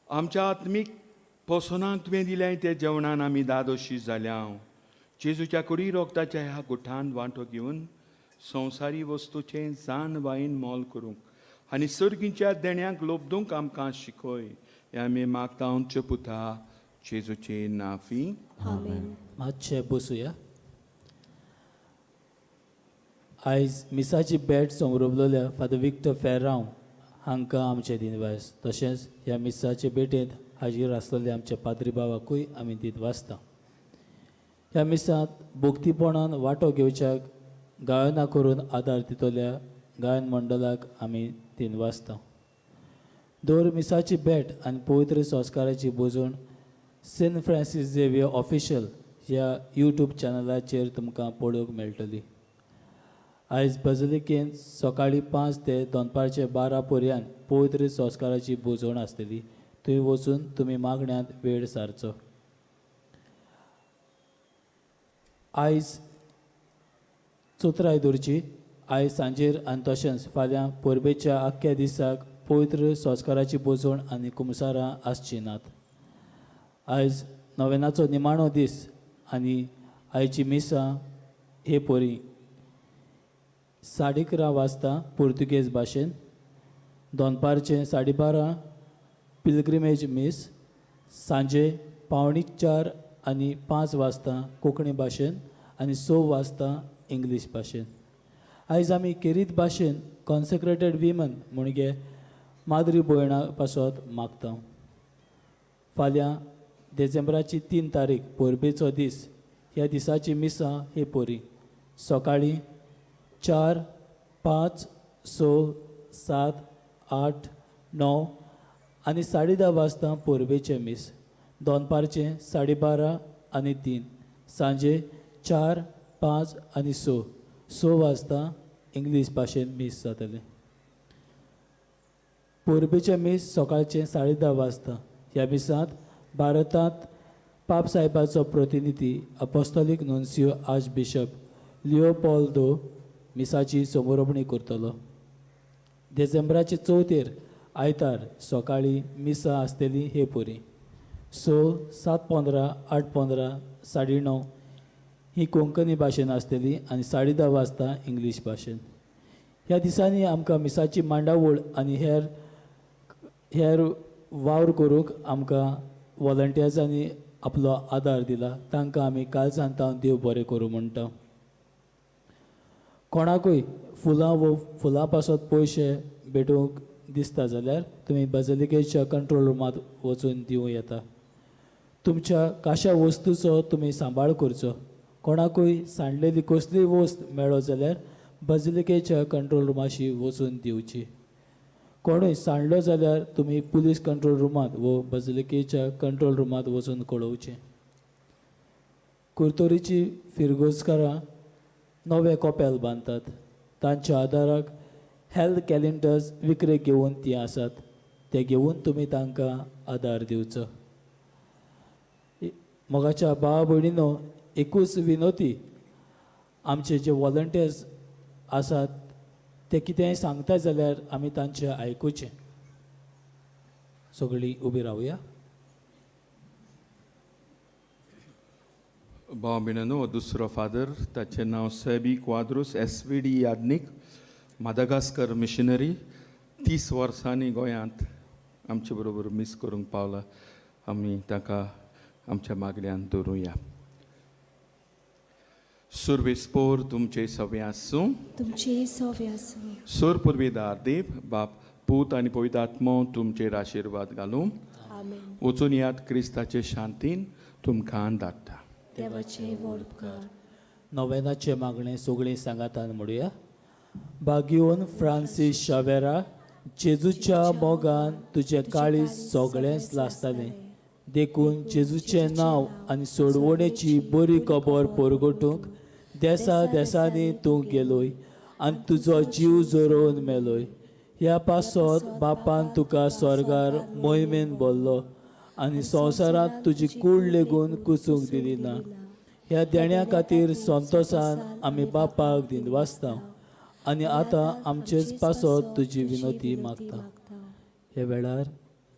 आमच्या आत्मीक पोसनाक तुवें दिलें त्या जेवणान आमी दादोशी जाल्या. जेजूच्या कुडी रोगताच्या ह्या गुठान वांटो घेवन संवसारी वस्तूचें जान वायन मोल करूंक आनी सर्गींच्या देण्यांक लोबदूंक आमकां शिकय. हें आमी मागता आमच्या पुता जेजूचे नाफी. आमेन. मातशें बसुया. आयज मिसाची भेट समरोवलेल्या फादर विक्टर फेर्रांव हांकां आमचें दिनवास, तशेंच ह्या मिसाचे भेटेंत हाजीर आसलेल्या आमच्या पाद्री बाबाकूय आमी दिनवासता. ह्या मिसांत भोक्तीपणान वांटो घेवच्याक गायनां करून आदार दितल्या गायन मंडळाक आमी दिनवासता. दर मिसाची भेट आनी पवित्र संस्काराची भोजण सेंट फ्रांसीस झेवियर ऑफिशियल ह्या यूट्यूब चॅनलाचेर तुमकां पळोवंक मेळटली. आयज बजलिकेंत सकाळीं 5 ते दनपारचे 12 पर्यंत पवित्र संस्काराची भोजवण आसतली. थंय वचून तुमी मागण्यांत वेळ सारचो. आयज चोत्राय दवरची. आयज सांजेर आनी तशेंच फाल्यां परबेच्या आख्ख्या दिसाक पवित्र संस्काराची भोजवण आनी कुमसारां आसची नात. आयज नोवेनाचो निमाणो दीस आनी आयची मिसां हे परी 11:30 वाजता पुर्तुगेज भाशेन, दनपारचें 12:30 पिलग्रिमेज मीस, सांजे 3:45 आनी 5 वाजता कोंकणी भाशेन आनी 6 वाजता इंग्लीश भाशेन. आयज आमी केरीत भाशेन कॉन्सेक्रेटेड विमन म्हणजे माद्री भयणा पासत मागता. फाल्यां डिसेंबराची 3 तारीख परबेचो दीस. ह्या दिसाची मिसां हे परी सकाळीं 4, 5, 6, 7, 8, 9 आनी 10:30 वाजता परबेचें मीस, दनपारचें 12:30 आनी 3, सांजे 4, 5 आनी 6, 6 वाजता इंग्लीश भाशेन मीस जातलें. परबेचें मीस सकाळचें 10:30 वाजता. ह्या मिसांत भारतांत पाप साहेबाचो प्रतिनिधी apostolic nuncio archbishop Leopoldo मिसाची समोरपणी करतलो. डिसेंबराचे 4 आयतार सकाळीं मिसां आसतलीं हे परी 6, 7:15, 8:15, 9:30 ही कोंकणी भाशेन आसतली आनी 10:30 वाजता इंग्लीश भाशेन. ह्या दिसांनी आमकां मिसाची मांडावळ आनी हेर हेर वावर करूंक आमकां वॉलंटियर्सांनी आपलो आदार दिला. तांकां आमी कालसान तावन देव बरें करूं म्हणटा. कोणाकूय फुलां वो फुलां पासत पयशे भेटोवंक दिसता जाल्यार तुमी बजलिकेच्या कंट्रोल रुमांत वचून दिवं येता. तुमच्या काश्या वस्तूचो तुमी सांबाळ करचो. कोणाकूय सांडलेली कसलीय वस्त मेळो जाल्यार बजलिकेच्या कंट्रोल रुमाशी वचून दिवची. कोणूय सांडलो जाल्यार तुमी पुलीस कंट्रोल रुमांत वो बजलिकेच्या कंट्रोल रुमांत वचून कळोवचें. कुरतोरीची फिरगोजकारां नवें कपेल बांदतात. तांच्या आदाराक हेल्थ कॅलेंडर्स विकरे घेवन तीं आसात. ते घेवन तुमी तांकां आदार दिवचो. मोगाच्या भाव भयणीनो, एकूच विनोती, आमचे जे वॉलंटियर्स आसात ते कितेंय सांगता जाल्यार आमी तांचें आयकुचें. सगळीं उबी रावया. भाव भयणांनो, हो दुसरो फादर, ताचें नांव Seby Quadros, S V D Yagnik, Madagascar missionary. 30 वर्सांनी गोंयांत आमचे बरोबर मीस करूंक पावला. आमी ताका आमच्या मागण्यान दवरुया. सुर्वेस्पोर तुमचे सवे आसूं. तुमचे सवे आसूं. सोर पुर्वेदार देव बाप पूत आनी पवित्र आत्मो तुमचेर आशिर्वाद घालूं. आमेन. वचून यात क्रिस्ताचे शांतीन तुमकां धाडटा. देवाचे व्हड उपकार. नोवेनाचे मागणें सगळीं सांगातान म्हणुया. बागियोन फ्रांसीस शावेरा, जेजूच्या मोगान तुजें काळीज सगळेंच लासतालें, देखून जेजूचें नांव आनी सोडवणेची बरी खबर परगटूंक देसा देसांनी तूं गेलोय आनी तुजो जीव जोरोवन मेलोय. ह्या पासत बापान तुका स्वर्गार मोहिमेन भरलो आनी संवसारांत तुजी कूड लेगून कुसूंक दिली ना. ह्या देण्या खातीर संतोसान आमी बापाक दिनवासता. आनी आतां आमचेच पासत तुजी विनोती मागता. ह्या वेळार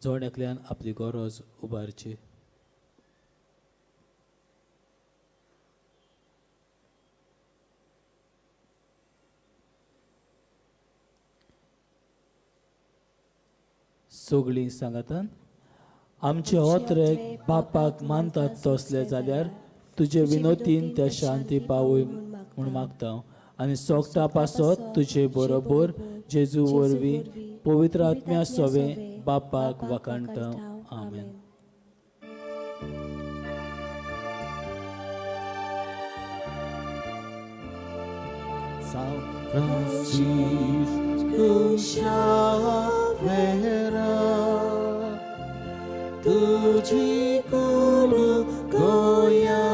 जण एकल्यान आपली गरज उबारची. सगळीं सांगातान आमचे होत्रेक बापाक मानतात तसले जाल्यार तुजे विनोतीन त्या शांती पावय म्हूण मागता आनी सोगता पासत तुजे बरोबर जेजू वरवीं पवित्र आत्म्या सोवे बापाक वाखाणटा. आमेन. São Francisco Xavier, तुझी कुलू गोया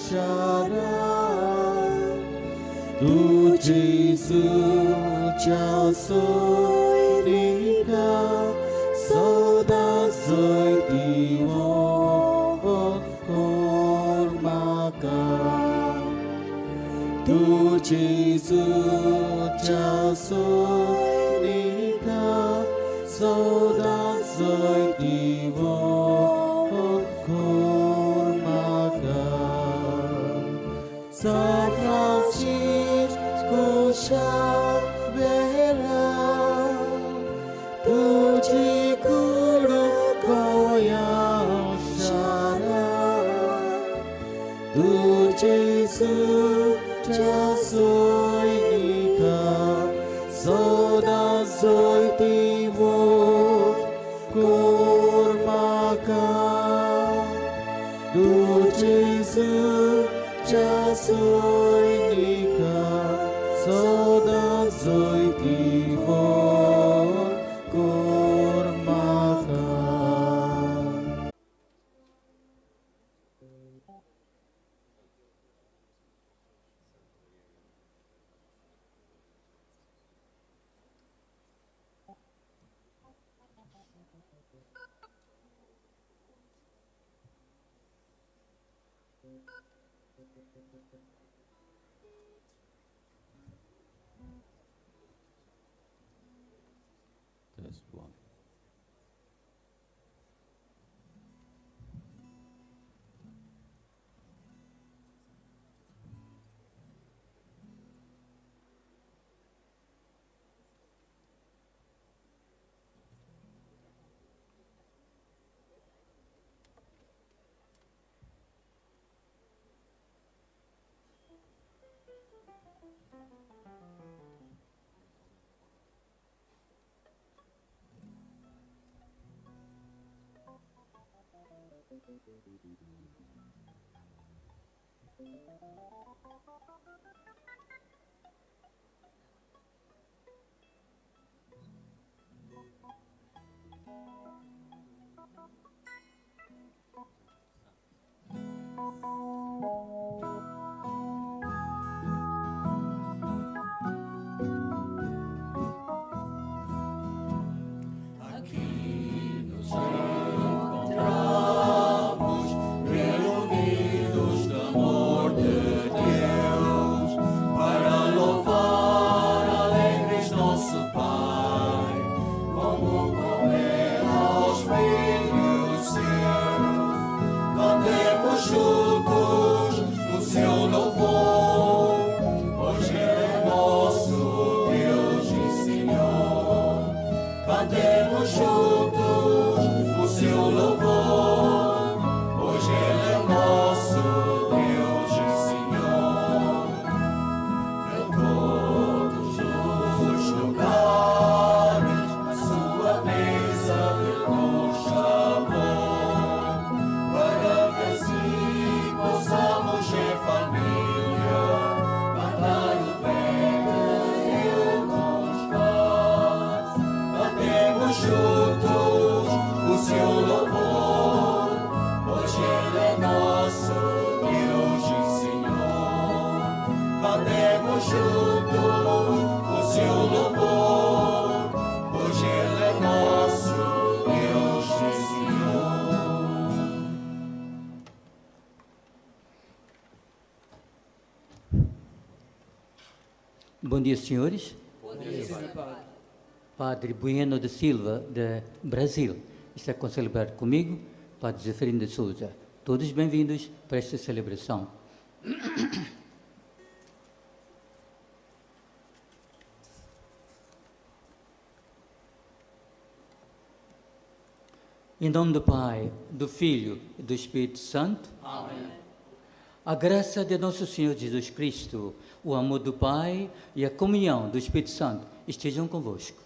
शारा, तू जेजूच्या सोयरिका सदा जैतिवो कर म्हाका. तू जेजूच्या सोयरिका सदा जैतिवो कर म्हाका. São Francisco Xavier, तुझी कुलू गोया शारा, तू जेजूच्या सोयरिका सदा जैतिवो कर म्हाका. तू जेजूच्या सोयरिका सदा जैतिवो कर म्हाका. Test one. Bom dia, senhores. Bom dia, Padre. Padre Bueno da Silva, de Brasil, está a celebrar comigo, Padre Zeferino de Souza. Todos bem-vindos para esta celebração. Em nome do Pai, do Filho e do Espírito Santo. Amém. A graça de nosso Senhor Jesus Cristo, o amor do Pai e a comunhão do Espírito Santo estejam convosco.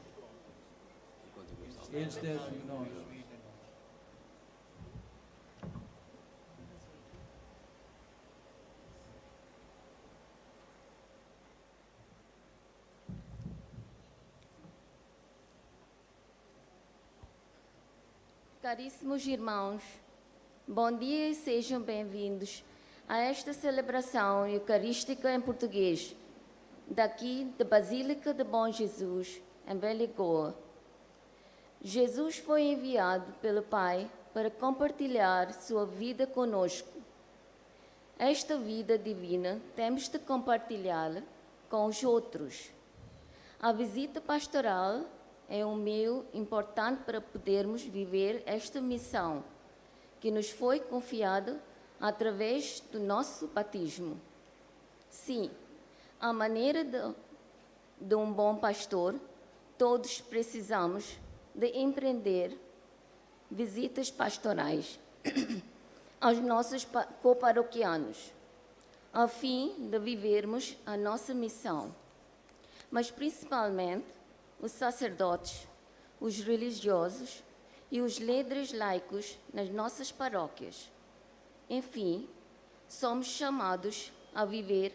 Caríssimos irmãos, bom dia e sejam bem-vindos a esta celebração eucarística em português, daqui da Basílica de Bom Jesus, em Beligoa. Jesus foi enviado pelo Pai para compartilhar sua vida conosco. Esta vida divina temos de compartilhá-la com os outros. A visita pastoral é um meio importante para podermos viver esta missão que nos foi confiada através do nosso batismo. Sim, à maneira de um bom pastor, todos precisamos de empreender visitas pastorais aos nossos coparoquianos, a fim de vivermos a nossa missão, mas principalmente os sacerdotes, os religiosos e os líderes laicos nas nossas paróquias. Enfim, somos chamados a viver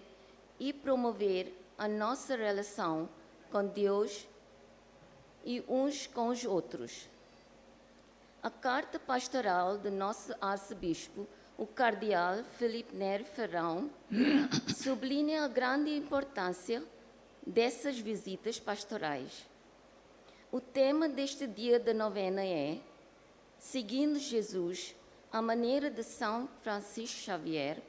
e promover a nossa relação com Deus e uns com os outros. A carta pastoral do nosso arcebispo, o cardeal Filipe Neri Ferrão, sublinha a grande importância dessas visitas pastorais. O tema deste dia da novena é Seguindo Jesus, à maneira de São Francisco Xavier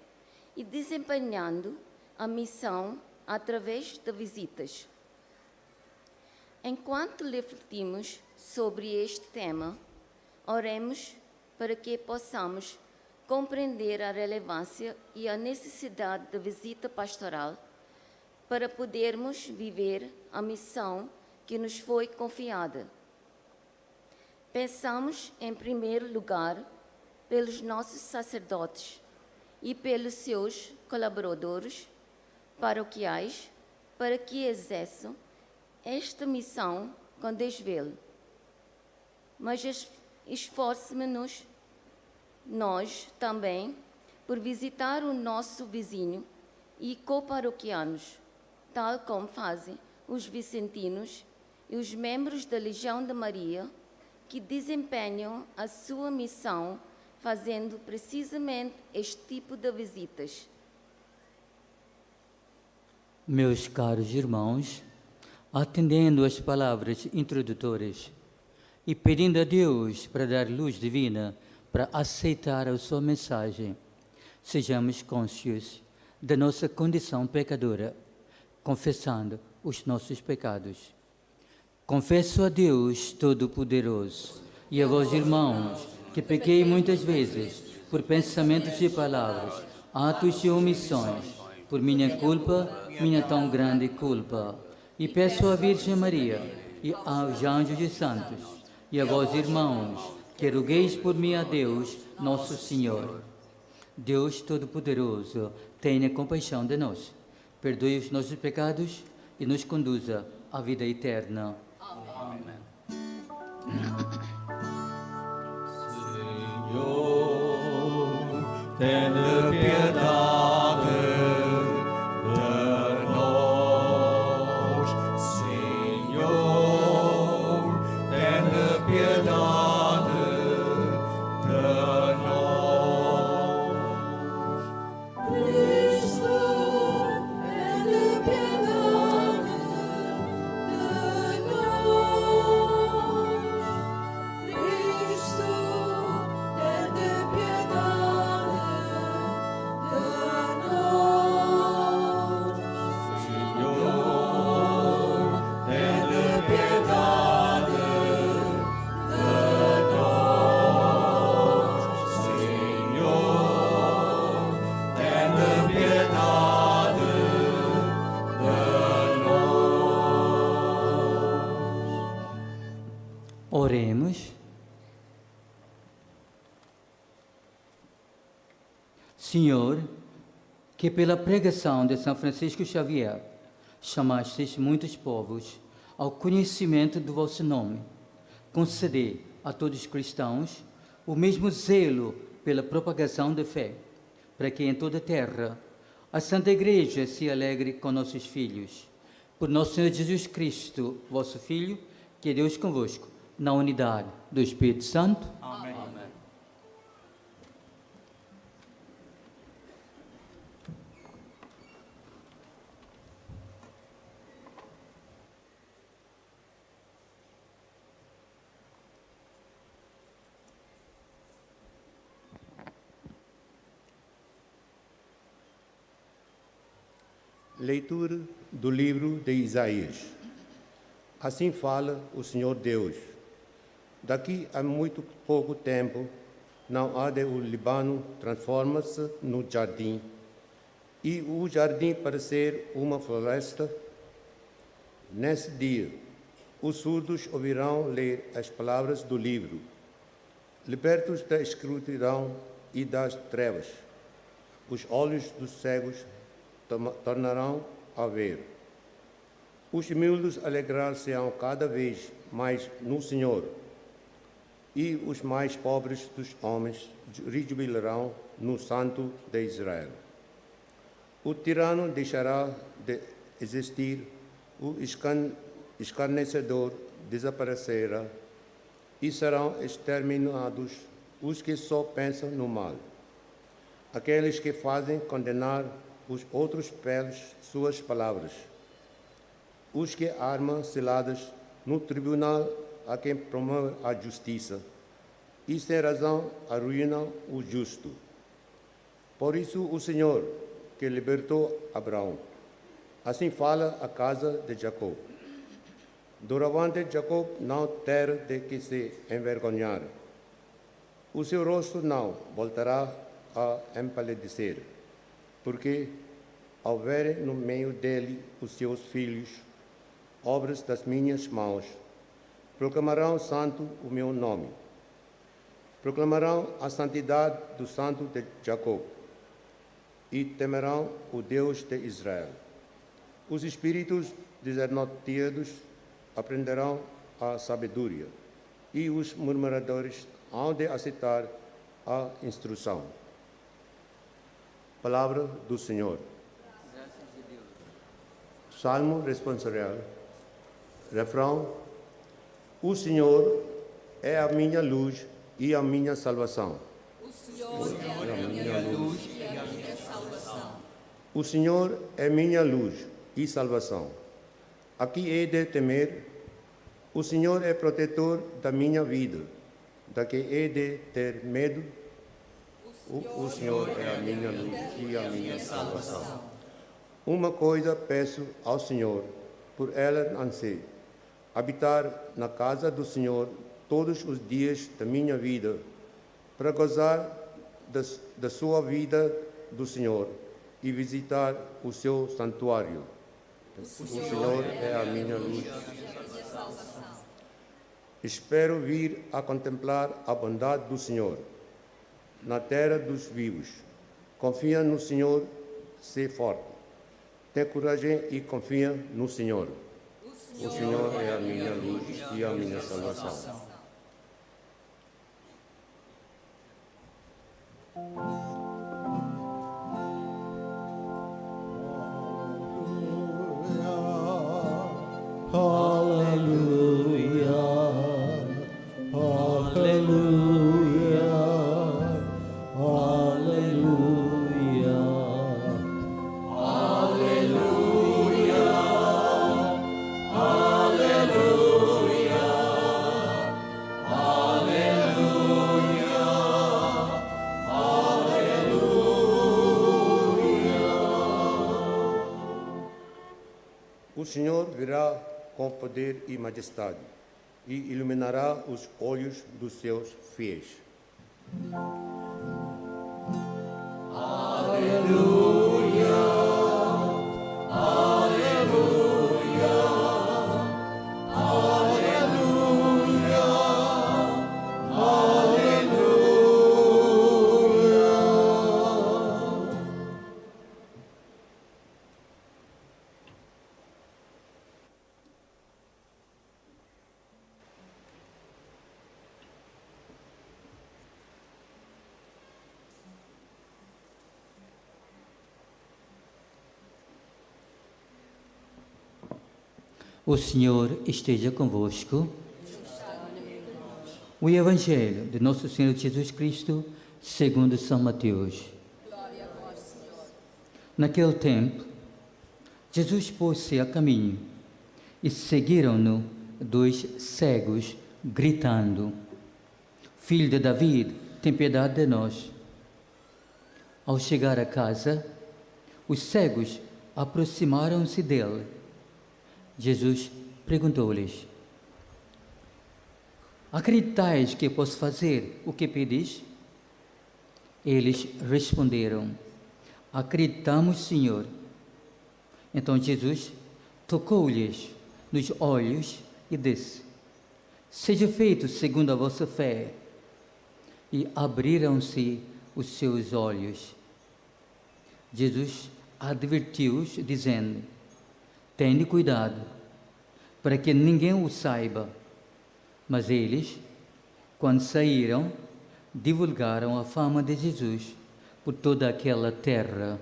e desempenhando a missão através de visitas. Enquanto refletimos sobre este tema, oremos para que possamos compreender a relevância e a necessidade da visita pastoral para podermos viver a missão que nos foi confiada. Pensamos, em primeiro lugar, pelos nossos sacerdotes e pelos seus colaboradores paroquiais, para que exerçam esta missão com desvelo. Mas esforcemo-nos, nós também, por visitar o nosso vizinho e coparoquianos, tal como fazem os vicentinos e os membros da Legião de Maria, que desempenham a sua missão fazendo precisamente este tipo de visitas. Meus caros irmãos, atendendo às palavras introdutórias e pedindo a Deus para dar luz divina para aceitar a sua mensagem, sejamos conscientes da nossa condição pecadora, confessando os nossos pecados. Confesso a Deus Todo-Poderoso e a vós, irmãos, que pequei muitas vezes por pensamentos e palavras, atos e omissões, por minha culpa, minha tão grande culpa. E peço à Virgem Maria e aos anjos e santos, e a vós, irmãos, que rogueis por mim a Deus, nosso Senhor. Deus Todo-Poderoso, tenha compaixão de nós, perdoe os nossos pecados e nos conduza à vida eterna. Amém. Senhor, tende piedade de nós. Senhor, tende piedade de nós. Cristo, tende piedade de nós. Oremos. Senhor, que pela pregação de São Francisco Xavier chamastes muitos povos ao conhecimento do vosso nome, concedei a todos os cristãos o mesmo zelo pela propagação da fé, para que em toda a terra a Santa Igreja se alegre com nossos filhos. Por nosso Senhor Jesus Cristo, vosso Filho, que é Deus convosco, na unidade do Espírito Santo. Amém. Amém. Leitura do livro de Isaías. Assim fala o Senhor Deus. Daqui a muito pouco tempo, não há de o Líbano transforma-se no jardim, e o jardim parecer uma floresta. Nesse dia, os surdos ouvirão ler as palavras do livro, libertos da escuridão e das trevas. Os olhos dos cegos tornarão a ver. Os humildes alegrar-se-ão cada vez mais no Senhor, e os mais pobres dos homens rejubilarão no Santo de Israel. O tirano deixará de existir, o escarnecedor desaparecerá, e serão exterminados os que só pensam no mal, aqueles que fazem condenar os outros pelas suas palavras, os que armam ciladas no tribunal a quem promove a justiça, e sem razão arruinam o justo. Por isso o Senhor, que libertou Abraão, assim fala a casa de Jacó. Doravante Jacó não terá de que se envergonhar. O seu rosto não voltará a empalidecer, porque ao verem no meio dele os seus filhos, obras das minhas mãos, proclamarão santo o meu nome. Proclamarão a santidade do Santo de Jacó e temerão o Deus de Israel. Os espíritos desnorteados aprenderão a sabedoria, e os murmuradores hão de aceitar a instrução. Palavra do Senhor. Salmo responsorial. Refrão: O Senhor é a minha luz e a minha salvação. O Senhor é a minha luz e a minha salvação. O Senhor é minha luz e salvação. A que hei de temer? O Senhor é protetor da minha vida. Da que hei de ter medo? O Senhor é a minha luz e a minha salvação. Uma coisa peço ao Senhor, por ela anseio: habitar na casa do Senhor todos os dias da minha vida, para gozar da sua vida do Senhor e visitar o seu santuário. O Senhor é a minha luz. Espero vir a contemplar a bondade do Senhor na terra dos vivos. Confia no Senhor, sê forte. Tem coragem e confia no Senhor. O Senhor é a minha luz e a minha salvação. Aleluia, aleluia, aleluia, aleluia, aleluia, aleluia, aleluia. O Senhor virá com poder e majestade e iluminará os olhos dos seus fiéis. Aleluia, aleluia, aleluia, O Senhor esteja convosco. O Evangelho de Nosso Senhor Jesus Cristo, segundo São Mateus. Naquele tempo, Jesus pôs-se a caminho e seguiram-no dois cegos, gritando: Filho de David, tem piedade de nós. Ao chegar a casa, os cegos aproximaram-se dele. Jesus perguntou-lhes: Acreditais que posso fazer o que pedis? Eles responderam: Acreditamos, Senhor. Então Jesus tocou-lhes nos olhos e disse: Seja feito segundo a vossa fé. E abriram-se os seus olhos. Jesus advertiu-os, dizendo: Tende cuidado, para que ninguém o saiba. Mas eles, quando saíram, divulgaram a fama de Jesus por toda aquela terra.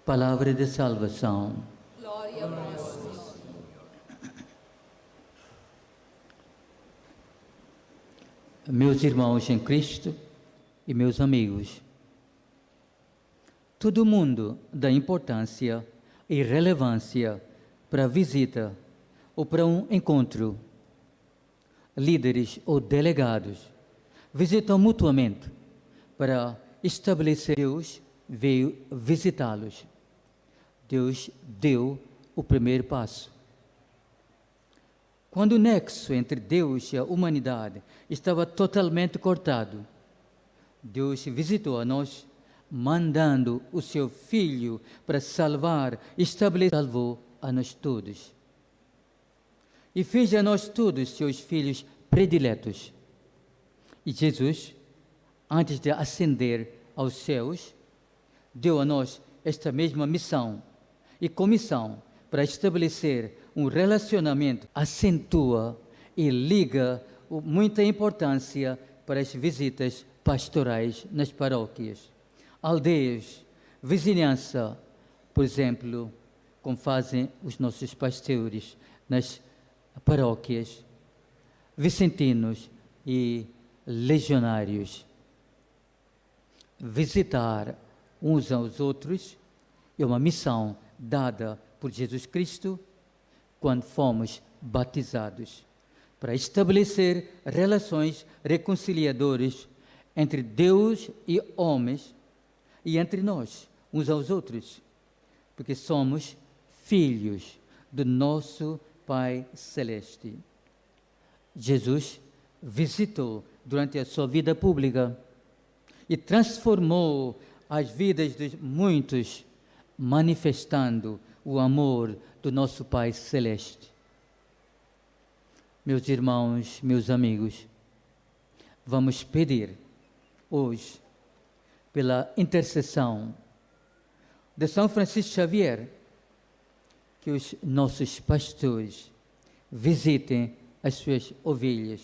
Palavra de salvação. Glória a vós, Senhor. Meus irmãos em Cristo e meus amigos, todo mundo dá importância e relevância para a visita ou para um encontro. Líderes ou delegados visitam mutuamente para estabelecer. Deus veio visitá-los. Deus deu o primeiro passo. Quando o nexo entre Deus e a humanidade estava totalmente cortado, Deus visitou a nós, mandando o seu Filho para salvar, estabelecer, salvou a nós todos. E fez a nós todos seus filhos prediletos. E Jesus, antes de ascender aos céus, deu a nós esta mesma missão e comissão para estabelecer um relacionamento, acentua e liga muita importância para as visitas pastorais nas paróquias, aldeias, vizinhança, por exemplo, como fazem os nossos pastores nas paróquias, vicentinos e legionários. Visitar uns aos outros é uma missão dada por Jesus Cristo quando fomos batizados, para estabelecer relações reconciliadoras entre Deus e homens e entre nós, uns aos outros, porque somos filhos do nosso Pai Celeste. Jesus visitou durante a sua vida pública e transformou as vidas de muitos, manifestando o amor do nosso Pai Celeste. Meus irmãos, meus amigos, vamos pedir hoje, pela intercessão de São Francisco Xavier, que os nossos pastores visitem as suas ovelhas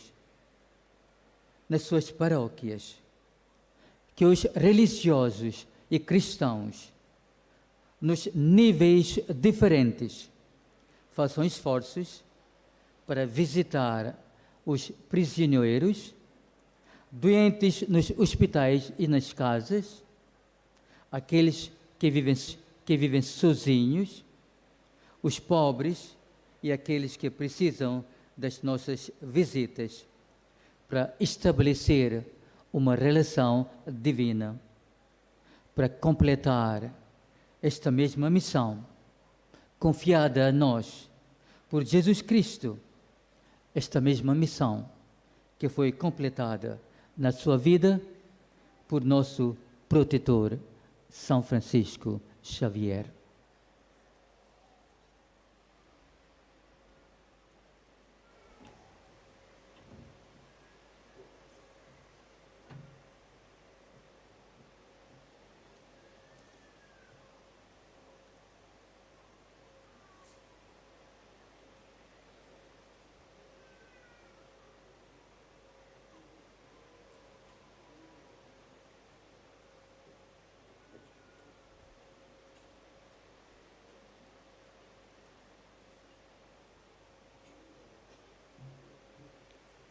nas suas paróquias, que os religiosos e cristãos, nos níveis diferentes, façam esforços para visitar os prisioneiros, doentes nos hospitais e nas casas, aqueles que vivem sozinhos, os pobres e aqueles que precisam das nossas visitas, para estabelecer uma relação divina, para completar esta mesma missão confiada a nós por Jesus Cristo, esta mesma missão que foi completada na sua vida por nosso protetor São Francisco Xavier.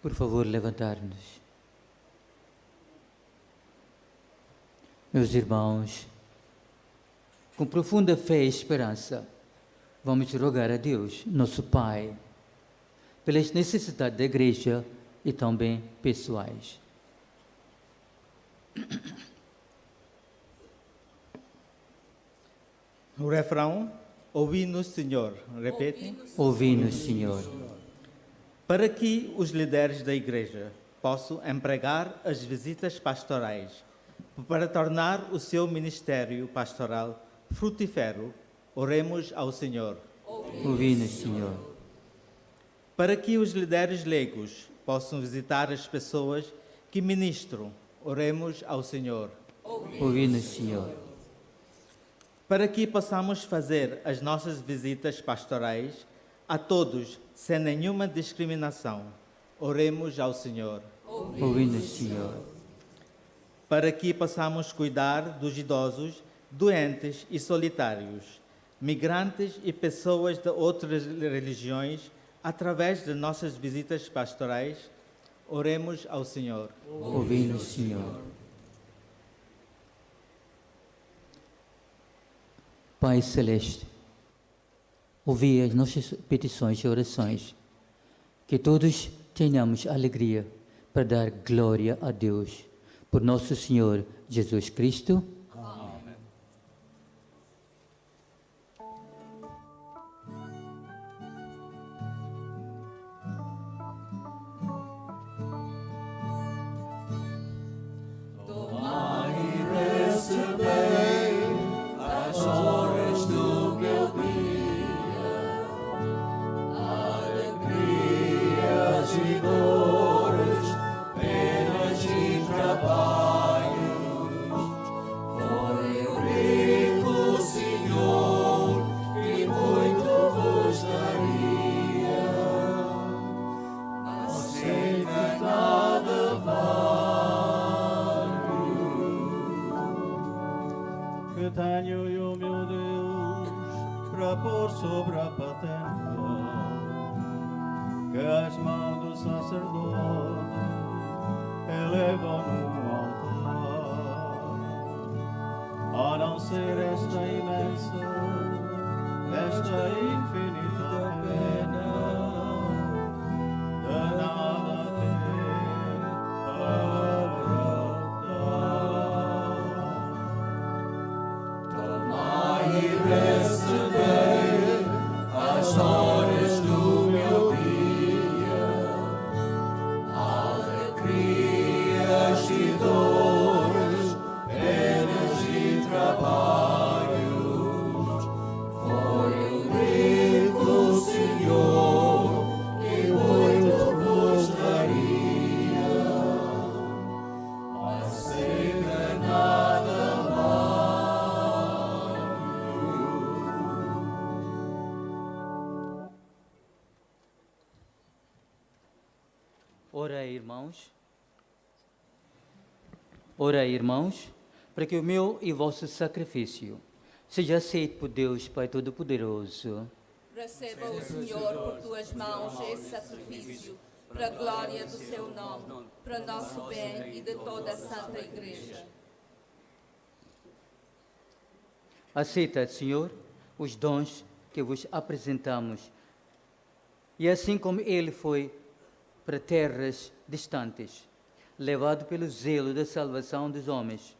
Por favor, levantar-nos. Meus irmãos, com profunda fé e esperança, vamos rogar a Deus, nosso Pai, pelas necessidades da Igreja e também pessoais. O refrão, ouvi-nos, Senhor. Repete. Ouvi-nos, Senhor. Para que os líderes da Igreja possam empregar as visitas pastorais para tornar o seu ministério pastoral frutífero, oremos ao Senhor. Ouvi-nos, Senhor. Para que os líderes leigos possam visitar as pessoas que ministram, oremos ao Senhor. Ouvi-nos, Senhor. Para que possamos fazer as nossas visitas pastorais a todos sem nenhuma discriminação, oremos ao Senhor. Ouvi-nos, Senhor. Para que possamos cuidar dos idosos, doentes e solitários, migrantes e pessoas de outras religiões, através de nossas visitas pastorais, oremos ao Senhor. Ouvi-nos, Senhor. Pai Celeste, ouvi as nossas petições e orações, que todos tenhamos alegria para dar glória a Deus, por nosso Senhor Jesus Cristo. Amém. Tomai e recebei as horas do meu dia, alegrias e dores, penas e trabalhos. Foi o rico Senhor que muito vos daria, mas sei que nada vale. Que tenho eu, meu Deus, para pôr sobre a patente, que as mãos do sacerdote elevam no altar, a não ser esta imensa, esta infinita pena, de nada ter para dar. Tomai e recebei as horas do meu dia, alegrias e dores, penas e trabalhos. Foi o rico Senhor que muito vos daria, mas sei que nada vale. Orai, irmãos. Orai, irmãos, para que o meu e vosso sacrifício seja aceito por Deus Pai Todo-Poderoso. Receba o Senhor por tuas mãos esse sacrifício, para a glória do seu nome, para nosso bem e de toda a Santa Igreja. Aceita, Senhor, os dons que vos apresentamos. E assim como ele foi para terras distantes, levado pelo zelo da salvação dos homens,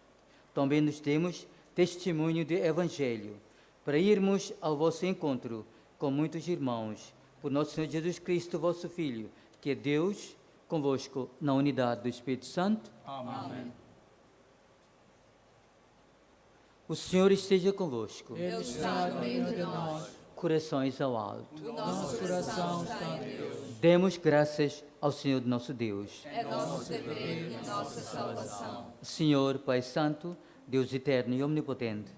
também nos demos testemunho do Evangelho, para irmos ao vosso encontro com muitos irmãos, por nosso Senhor Jesus Cristo, vosso Filho, que é Deus convosco na unidade do Espírito Santo. Amém. O Senhor esteja convosco. Ele está no meio de nós. Corações ao alto. O nosso coração está em Deus. Demos graças ao Senhor nosso Deus. É nosso dever e nossa salvação. Senhor, Pai Santo, Deus eterno e omnipotente,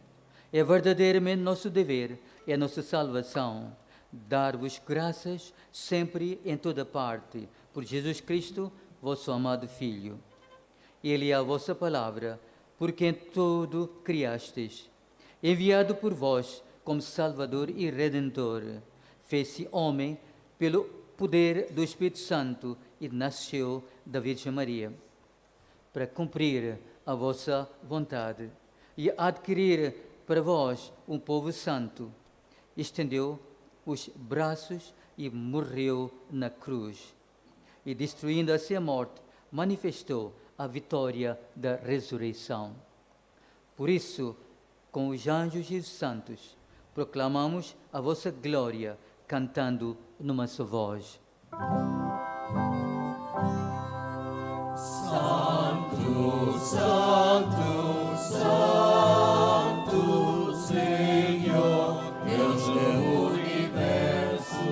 é verdadeiramente nosso dever e a nossa salvação dar-vos graças sempre em toda parte, por Jesus Cristo, vosso amado Filho. Ele é a vossa palavra, por quem tudo criastes. Enviado por vós como Salvador e Redentor, fez-se homem pelo poder do Espírito Santo e nasceu da Virgem Maria, para cumprir a vossa vontade e adquirir para vós um povo santo. Estendeu os braços e morreu na cruz. E destruindo assim a morte, manifestou a vitória da ressurreição. Por isso, com os anjos e os santos, proclamamos a vossa glória, cantando numa só voz. Santo, Santo, Santo, Senhor, Deus do universo,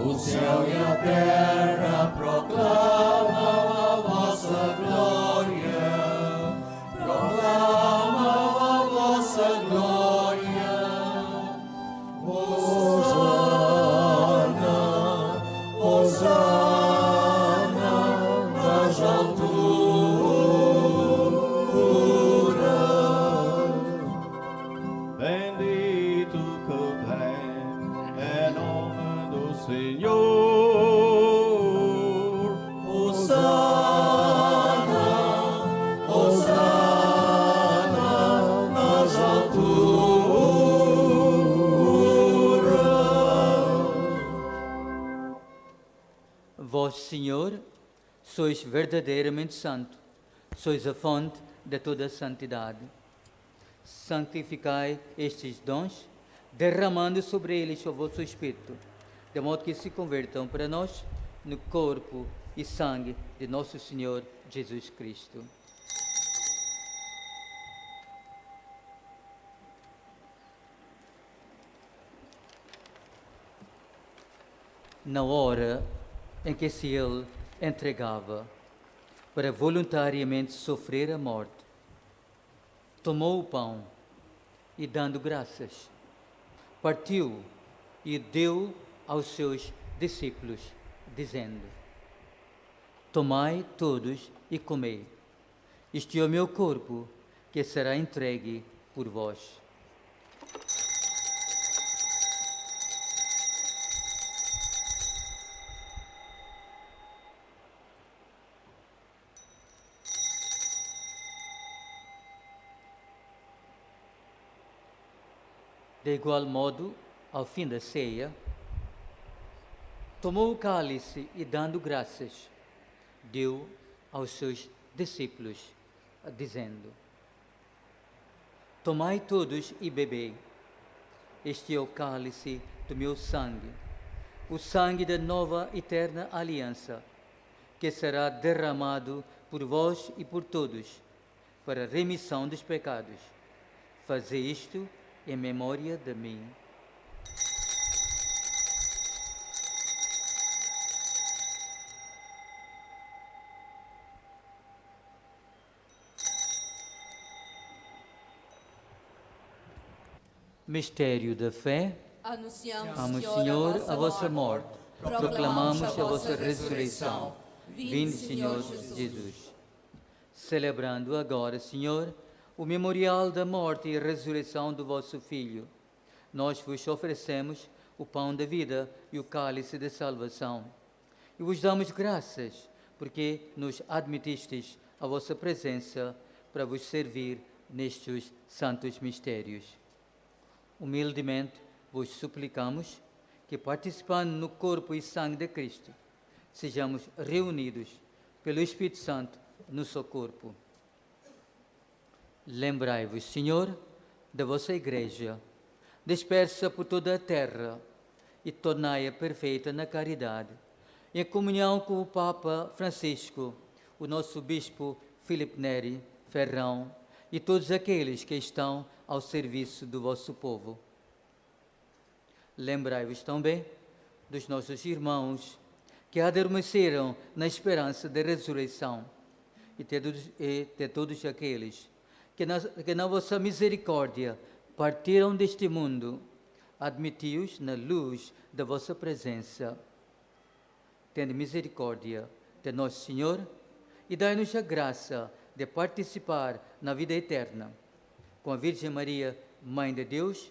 o céu e a terra proclamam a vossa glória, proclamam a vossa glória. Hosana, Hosana nas alturas. Bendito que vem em nome do Senhor. Hosana, Hosana nas alturas. Vós, Senhor, sois verdadeiramente santo, sois a fonte de toda a santidade. Santificai estes dons, derramando sobre eles o vosso Espírito, de modo que se convertam para nós no corpo e sangue de nosso Senhor Jesus Cristo. Na hora em que se ele entregava para voluntariamente sofrer a morte, tomou o pão e, dando graças, partiu e deu aos seus discípulos, dizendo: Tomai todos e comei. Este é o meu corpo, que será entregue por vós. De igual modo, ao fim da ceia, tomou o cálice e, dando graças, deu aos seus discípulos, dizendo: Tomai todos e bebei. Este é o cálice do meu sangue, o sangue da nova eterna aliança, que será derramado por vós e por todos, para a remissão dos pecados. Fazei isto em memória de mim. Mistério da fé. Anunciamos, Senhor, a vossa morte, proclamamos a vossa ressurreição. Vinde, Senhor Jesus. Celebrando agora, Senhor, o memorial da morte e ressurreição do vosso Filho, nós vos oferecemos o pão da vida e o cálice da salvação. E vos damos graças, porque nos admitistes a vossa presença para vos servir nestes santos mistérios. Humildemente vos suplicamos que, participando no corpo e sangue de Cristo, sejamos reunidos pelo Espírito Santo no seu corpo. Lembrai-vos, Senhor, da vossa Igreja, dispersa por toda a terra, e tornai-a perfeita na caridade, em comunhão com o Papa Francisco, o nosso Bispo Filipe Neri Ferrão, e todos aqueles que estão ao serviço do vosso povo. Lembrai-vos também dos nossos irmãos que adormeceram na esperança da ressurreição, e de todos aqueles que na vossa misericórdia partiram deste mundo, admiti-os na luz da vossa presença. Tende misericórdia de nós, Senhor, e dai-nos a graça de participar na vida eterna, com a Virgem Maria, Mãe de Deus,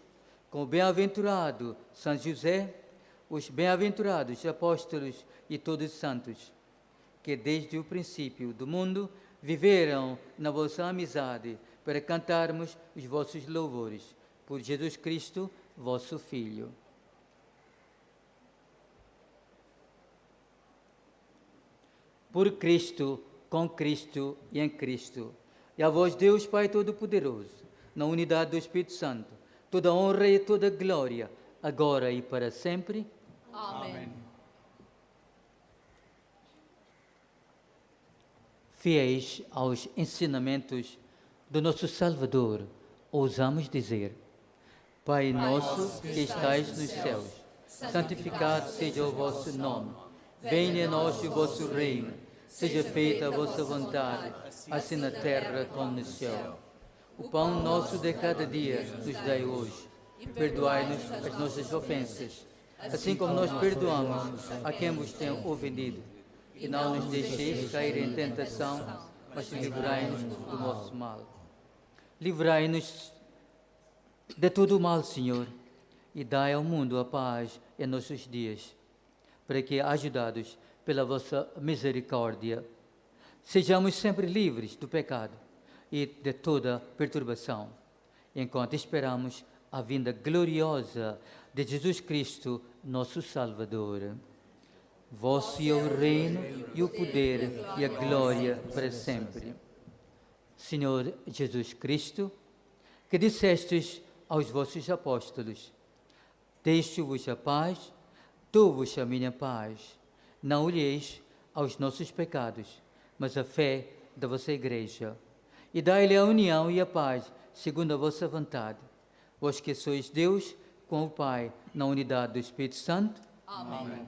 com o bem-aventurado São José, os bem-aventurados apóstolos e todos os santos, que desde o princípio do mundo viveram na vossa amizade, para cantarmos os vossos louvores. Por Jesus Cristo, vosso Filho. Por Cristo, com Cristo e em Cristo. E a vós, Deus Pai Todo-Poderoso, na unidade do Espírito Santo, toda honra e toda glória, agora e para sempre. Amém. Fiéis aos ensinamentos do nosso Salvador, ousamos dizer: Pai nosso que estais nos céus, santificado seja o vosso nome. Venha a nós o vosso reino. Seja feita a vossa vontade, assim na terra como no céu. O pão nosso de cada dia nos dai hoje. Perdoai-nos as nossas ofensas, assim como nós perdoamos a quem vos tem ofendido. E não nos deixeis cair em tentação, mas livrai-nos do nosso mal. Livrai-nos de todo o mal, Senhor, e dai ao mundo a paz em nossos dias, para que, ajudados pela vossa misericórdia, sejamos sempre livres do pecado e de toda perturbação, enquanto esperamos a vinda gloriosa de Jesus Cristo, nosso Salvador. Vosso é o reino e o poder e a glória para sempre. Senhor Jesus Cristo, que dissestes aos vossos apóstolos: Deixo-vos a paz, dou-vos a minha paz. Não olheis aos nossos pecados, mas a fé da vossa Igreja. E dai-lhe a união e a paz, segundo a vossa vontade. Vós que sois Deus, com o Pai, na unidade do Espírito Santo. Amém.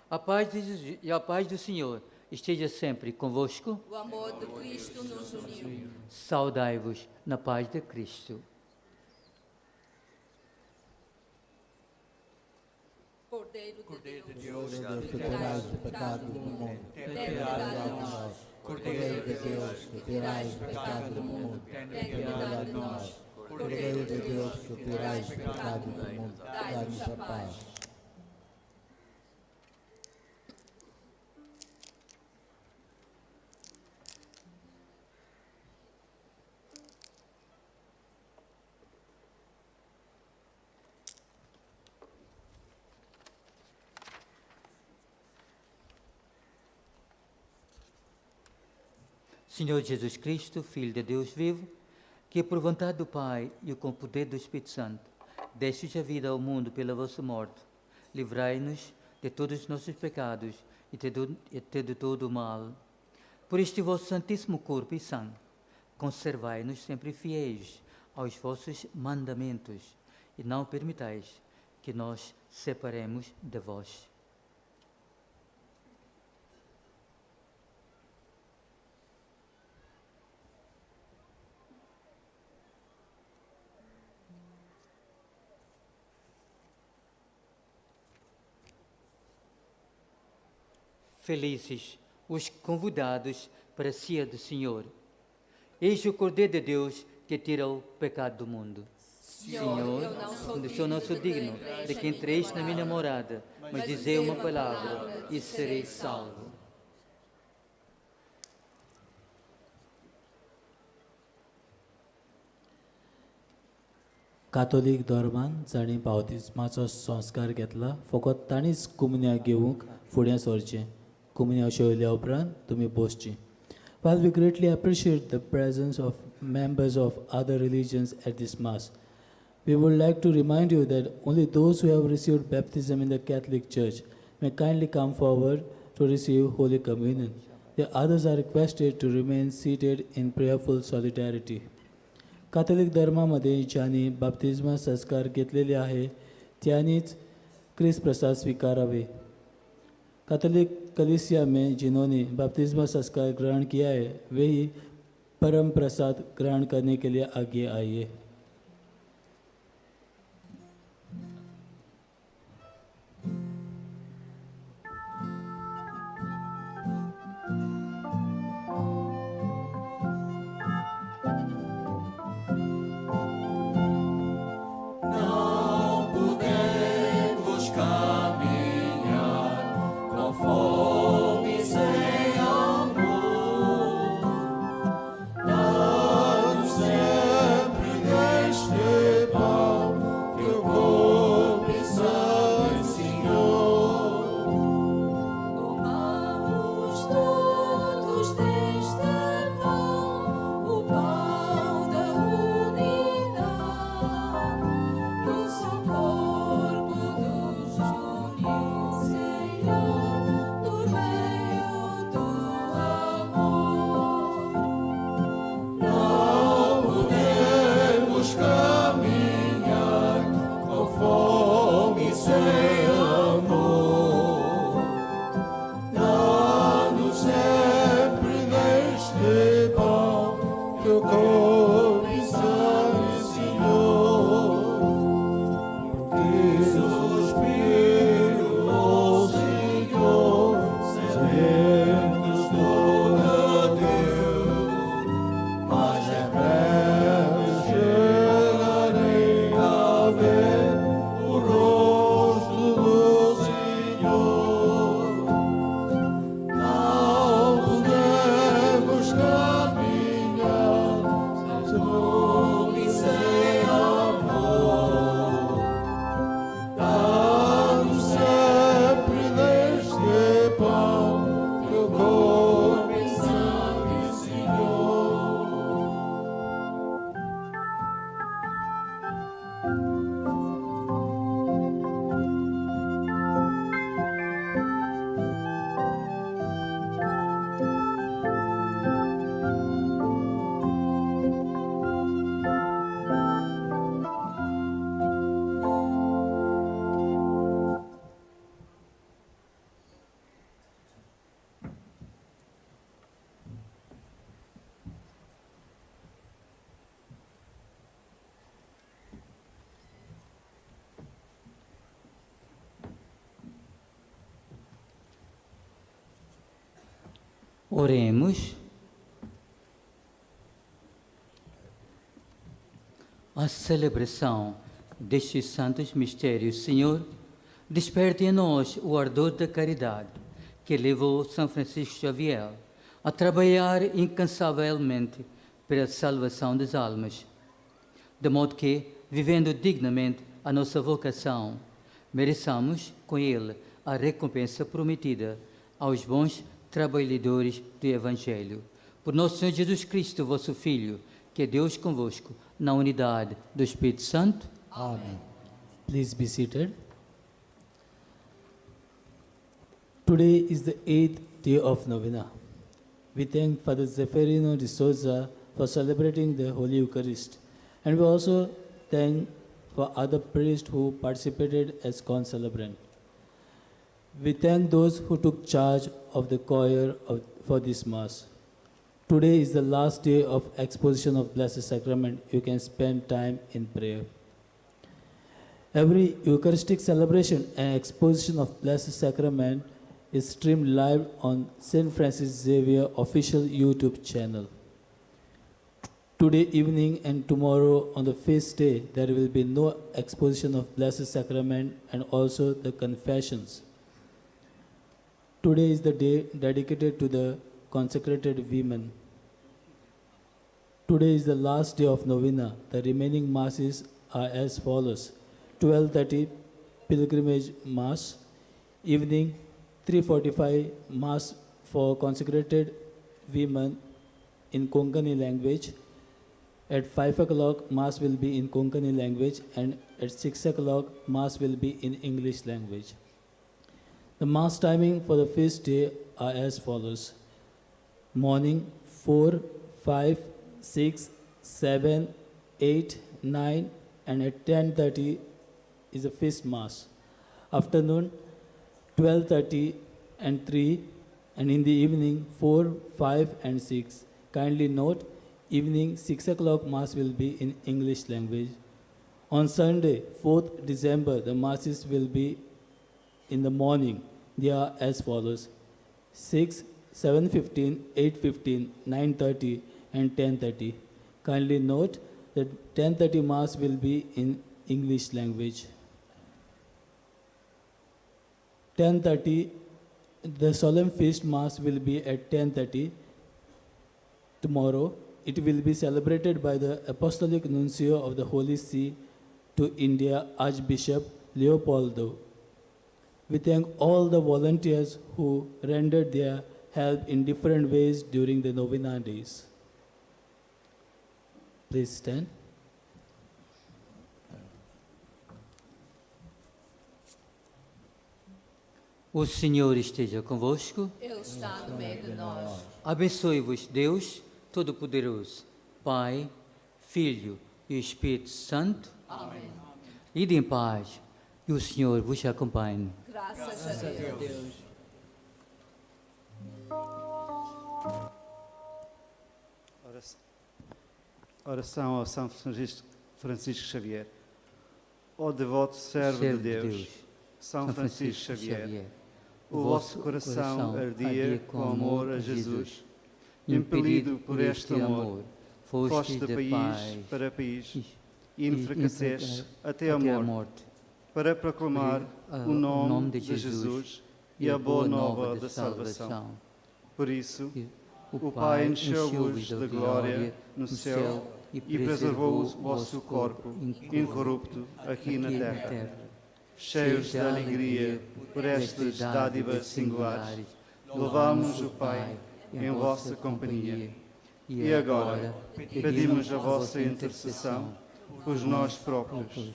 A paz de Jesus e a paz do Senhor esteja sempre convosco. O amor de Cristo nos uniu. Saudai-vos na paz de Cristo. Cordeiro de Deus, que tirais o pecado do mundo, tem piedade de nós. Cordeiro de Deus, que tirais o pecado do mundo, tem piedade de nós. Cordeiro de Deus, que tirais o pecado do mundo, dai-nos a paz. Senhor Jesus Cristo, Filho de Deus vivo, que por vontade do Pai e com o poder do Espírito Santo, destes a vida ao mundo pela vossa morte, livrai-nos de todos os nossos pecados e de todo o mal. Por este vosso santíssimo corpo e sangue, conservai-nos sempre fiéis aos vossos mandamentos e não permitais que nós separemos de vós. Felizes os convidados para a ceia do Senhor. Eis o Cordeiro de Deus que tira o pecado do mundo. Senhor, eu não sou digno de que entreis na minha morada, mas dizei uma palavra e serei salvo. कातोलीक धर्मान जांणी बावतिज्माचो संस्कार घेतला फकत तांणीच कुमन्या घेवंक फुडें सरचें. कुमन्या शेवल्या उपरांत तुमी बसची. While we greatly appreciate the presence of members of other religions at this Mass, we would like to remind you that only those who have received baptism in the Catholic Church may kindly come forward to receive Holy Communion. The others are requested to remain seated in prayerful solidarity. Catholic धर्मामध्ये ज्यांनी बाप्तिज्मा संस्कार घेतलेले आहे त्यांनीच क्रिस्त प्रसाद स्वीकारावे. Catholic कलीसिया में जिन्होंने बपतिस्मा संस्कार ग्रहण किया है वे ही परम प्रसाद ग्रहण करने के लिए आगे आइए. Não podemos caminhar. Oremos. A celebração destes santos mistérios, Senhor, desperte em nós o ardor da caridade que levou São Francisco Xavier a trabalhar incansavelmente pela salvação das almas, de modo que, vivendo dignamente a nossa vocação, mereçamos com ele a recompensa prometida aos bons trabalhadores do Evangelho. Por nosso Senhor Jesus Cristo, vosso Filho, que é Deus convosco, na unidade do Espírito Santo. Amém. Please be seated. Today is the eighth day of Novena. We thank Father Zeferino de Souza for celebrating the Holy Eucharist, and we also thank for other priests who participated as concelebrant. We thank those who took charge of the choir for this Mass. Today is the last day of exposition of Blessed Sacrament. You can spend time in prayer. Every Eucharistic celebration and exposition of Blessed Sacrament is streamed live on St. Francis Xavier official YouTube channel. Today evening and tomorrow on the feast day, there will be no exposition of Blessed Sacrament and also the confessions. Today is the day dedicated to the consecrated women. Today is the last day of Novena. The remaining masses are as follows: 12:30 pilgrimage mass, evening 3:45 mass for consecrated women in Konkani language. At 5 o'clock mass will be in Konkani language, and at 6 o'clock mass will be in English language. The mass timing for the feast day are as follows: morning 4, 5, 6, 7, 8, 9, and at 10:30 is a feast mass. Afternoon 12:30 and 3, and in the evening 4, 5, and 6. Kindly note, evening 6 o'clock mass will be in English language. On Sunday, 4th December, the masses will be in the morning. They are as follows: 6, 7:15, 8:15, 9:30, and 10:30. Kindly note that 10:30 mass will be in English language. 10:30, the solemn feast mass will be at 10:30 tomorrow. It will be celebrated by the Apostolic Nuncio of the Holy See to India, Archbishop Leopoldo. We thank all the volunteers who rendered their help in different ways during the Novena days. Please stand. O Senhor esteja convosco. Ele está no meio de nós. Abençoe-vos, Deus Todo-Poderoso, Pai, Filho e Espírito Santo. Amém. Ide em paz e o Senhor vos acompanhe. Graças a Deus. Oração ao São Francisco Xavier. Ó devoto servo de Deus, São Francisco Xavier, o vosso coração ardia com amor a Jesus. Impelido por este amor, foste de país para país e enfraqueceste até a morte, para proclamar o nome de Jesus e a boa nova da salvação. Por isso, o Pai encheu-vos de glória no céu e preservou o vosso corpo incorrupto aqui na terra. Cheios de alegria por estas dádivas singulares, louvamos o Pai em vossa companhia. E agora pedimos a vossa intercessão por nós próprios.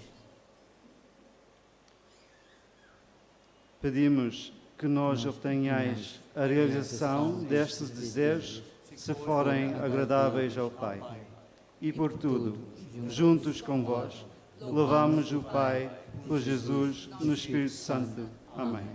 Pedimos que nós obtenhais a realização destes desejos, se forem agradáveis ao Pai. E por tudo, juntos com vós, louvamos o Pai, por Jesus, no Espírito Santo. Amém.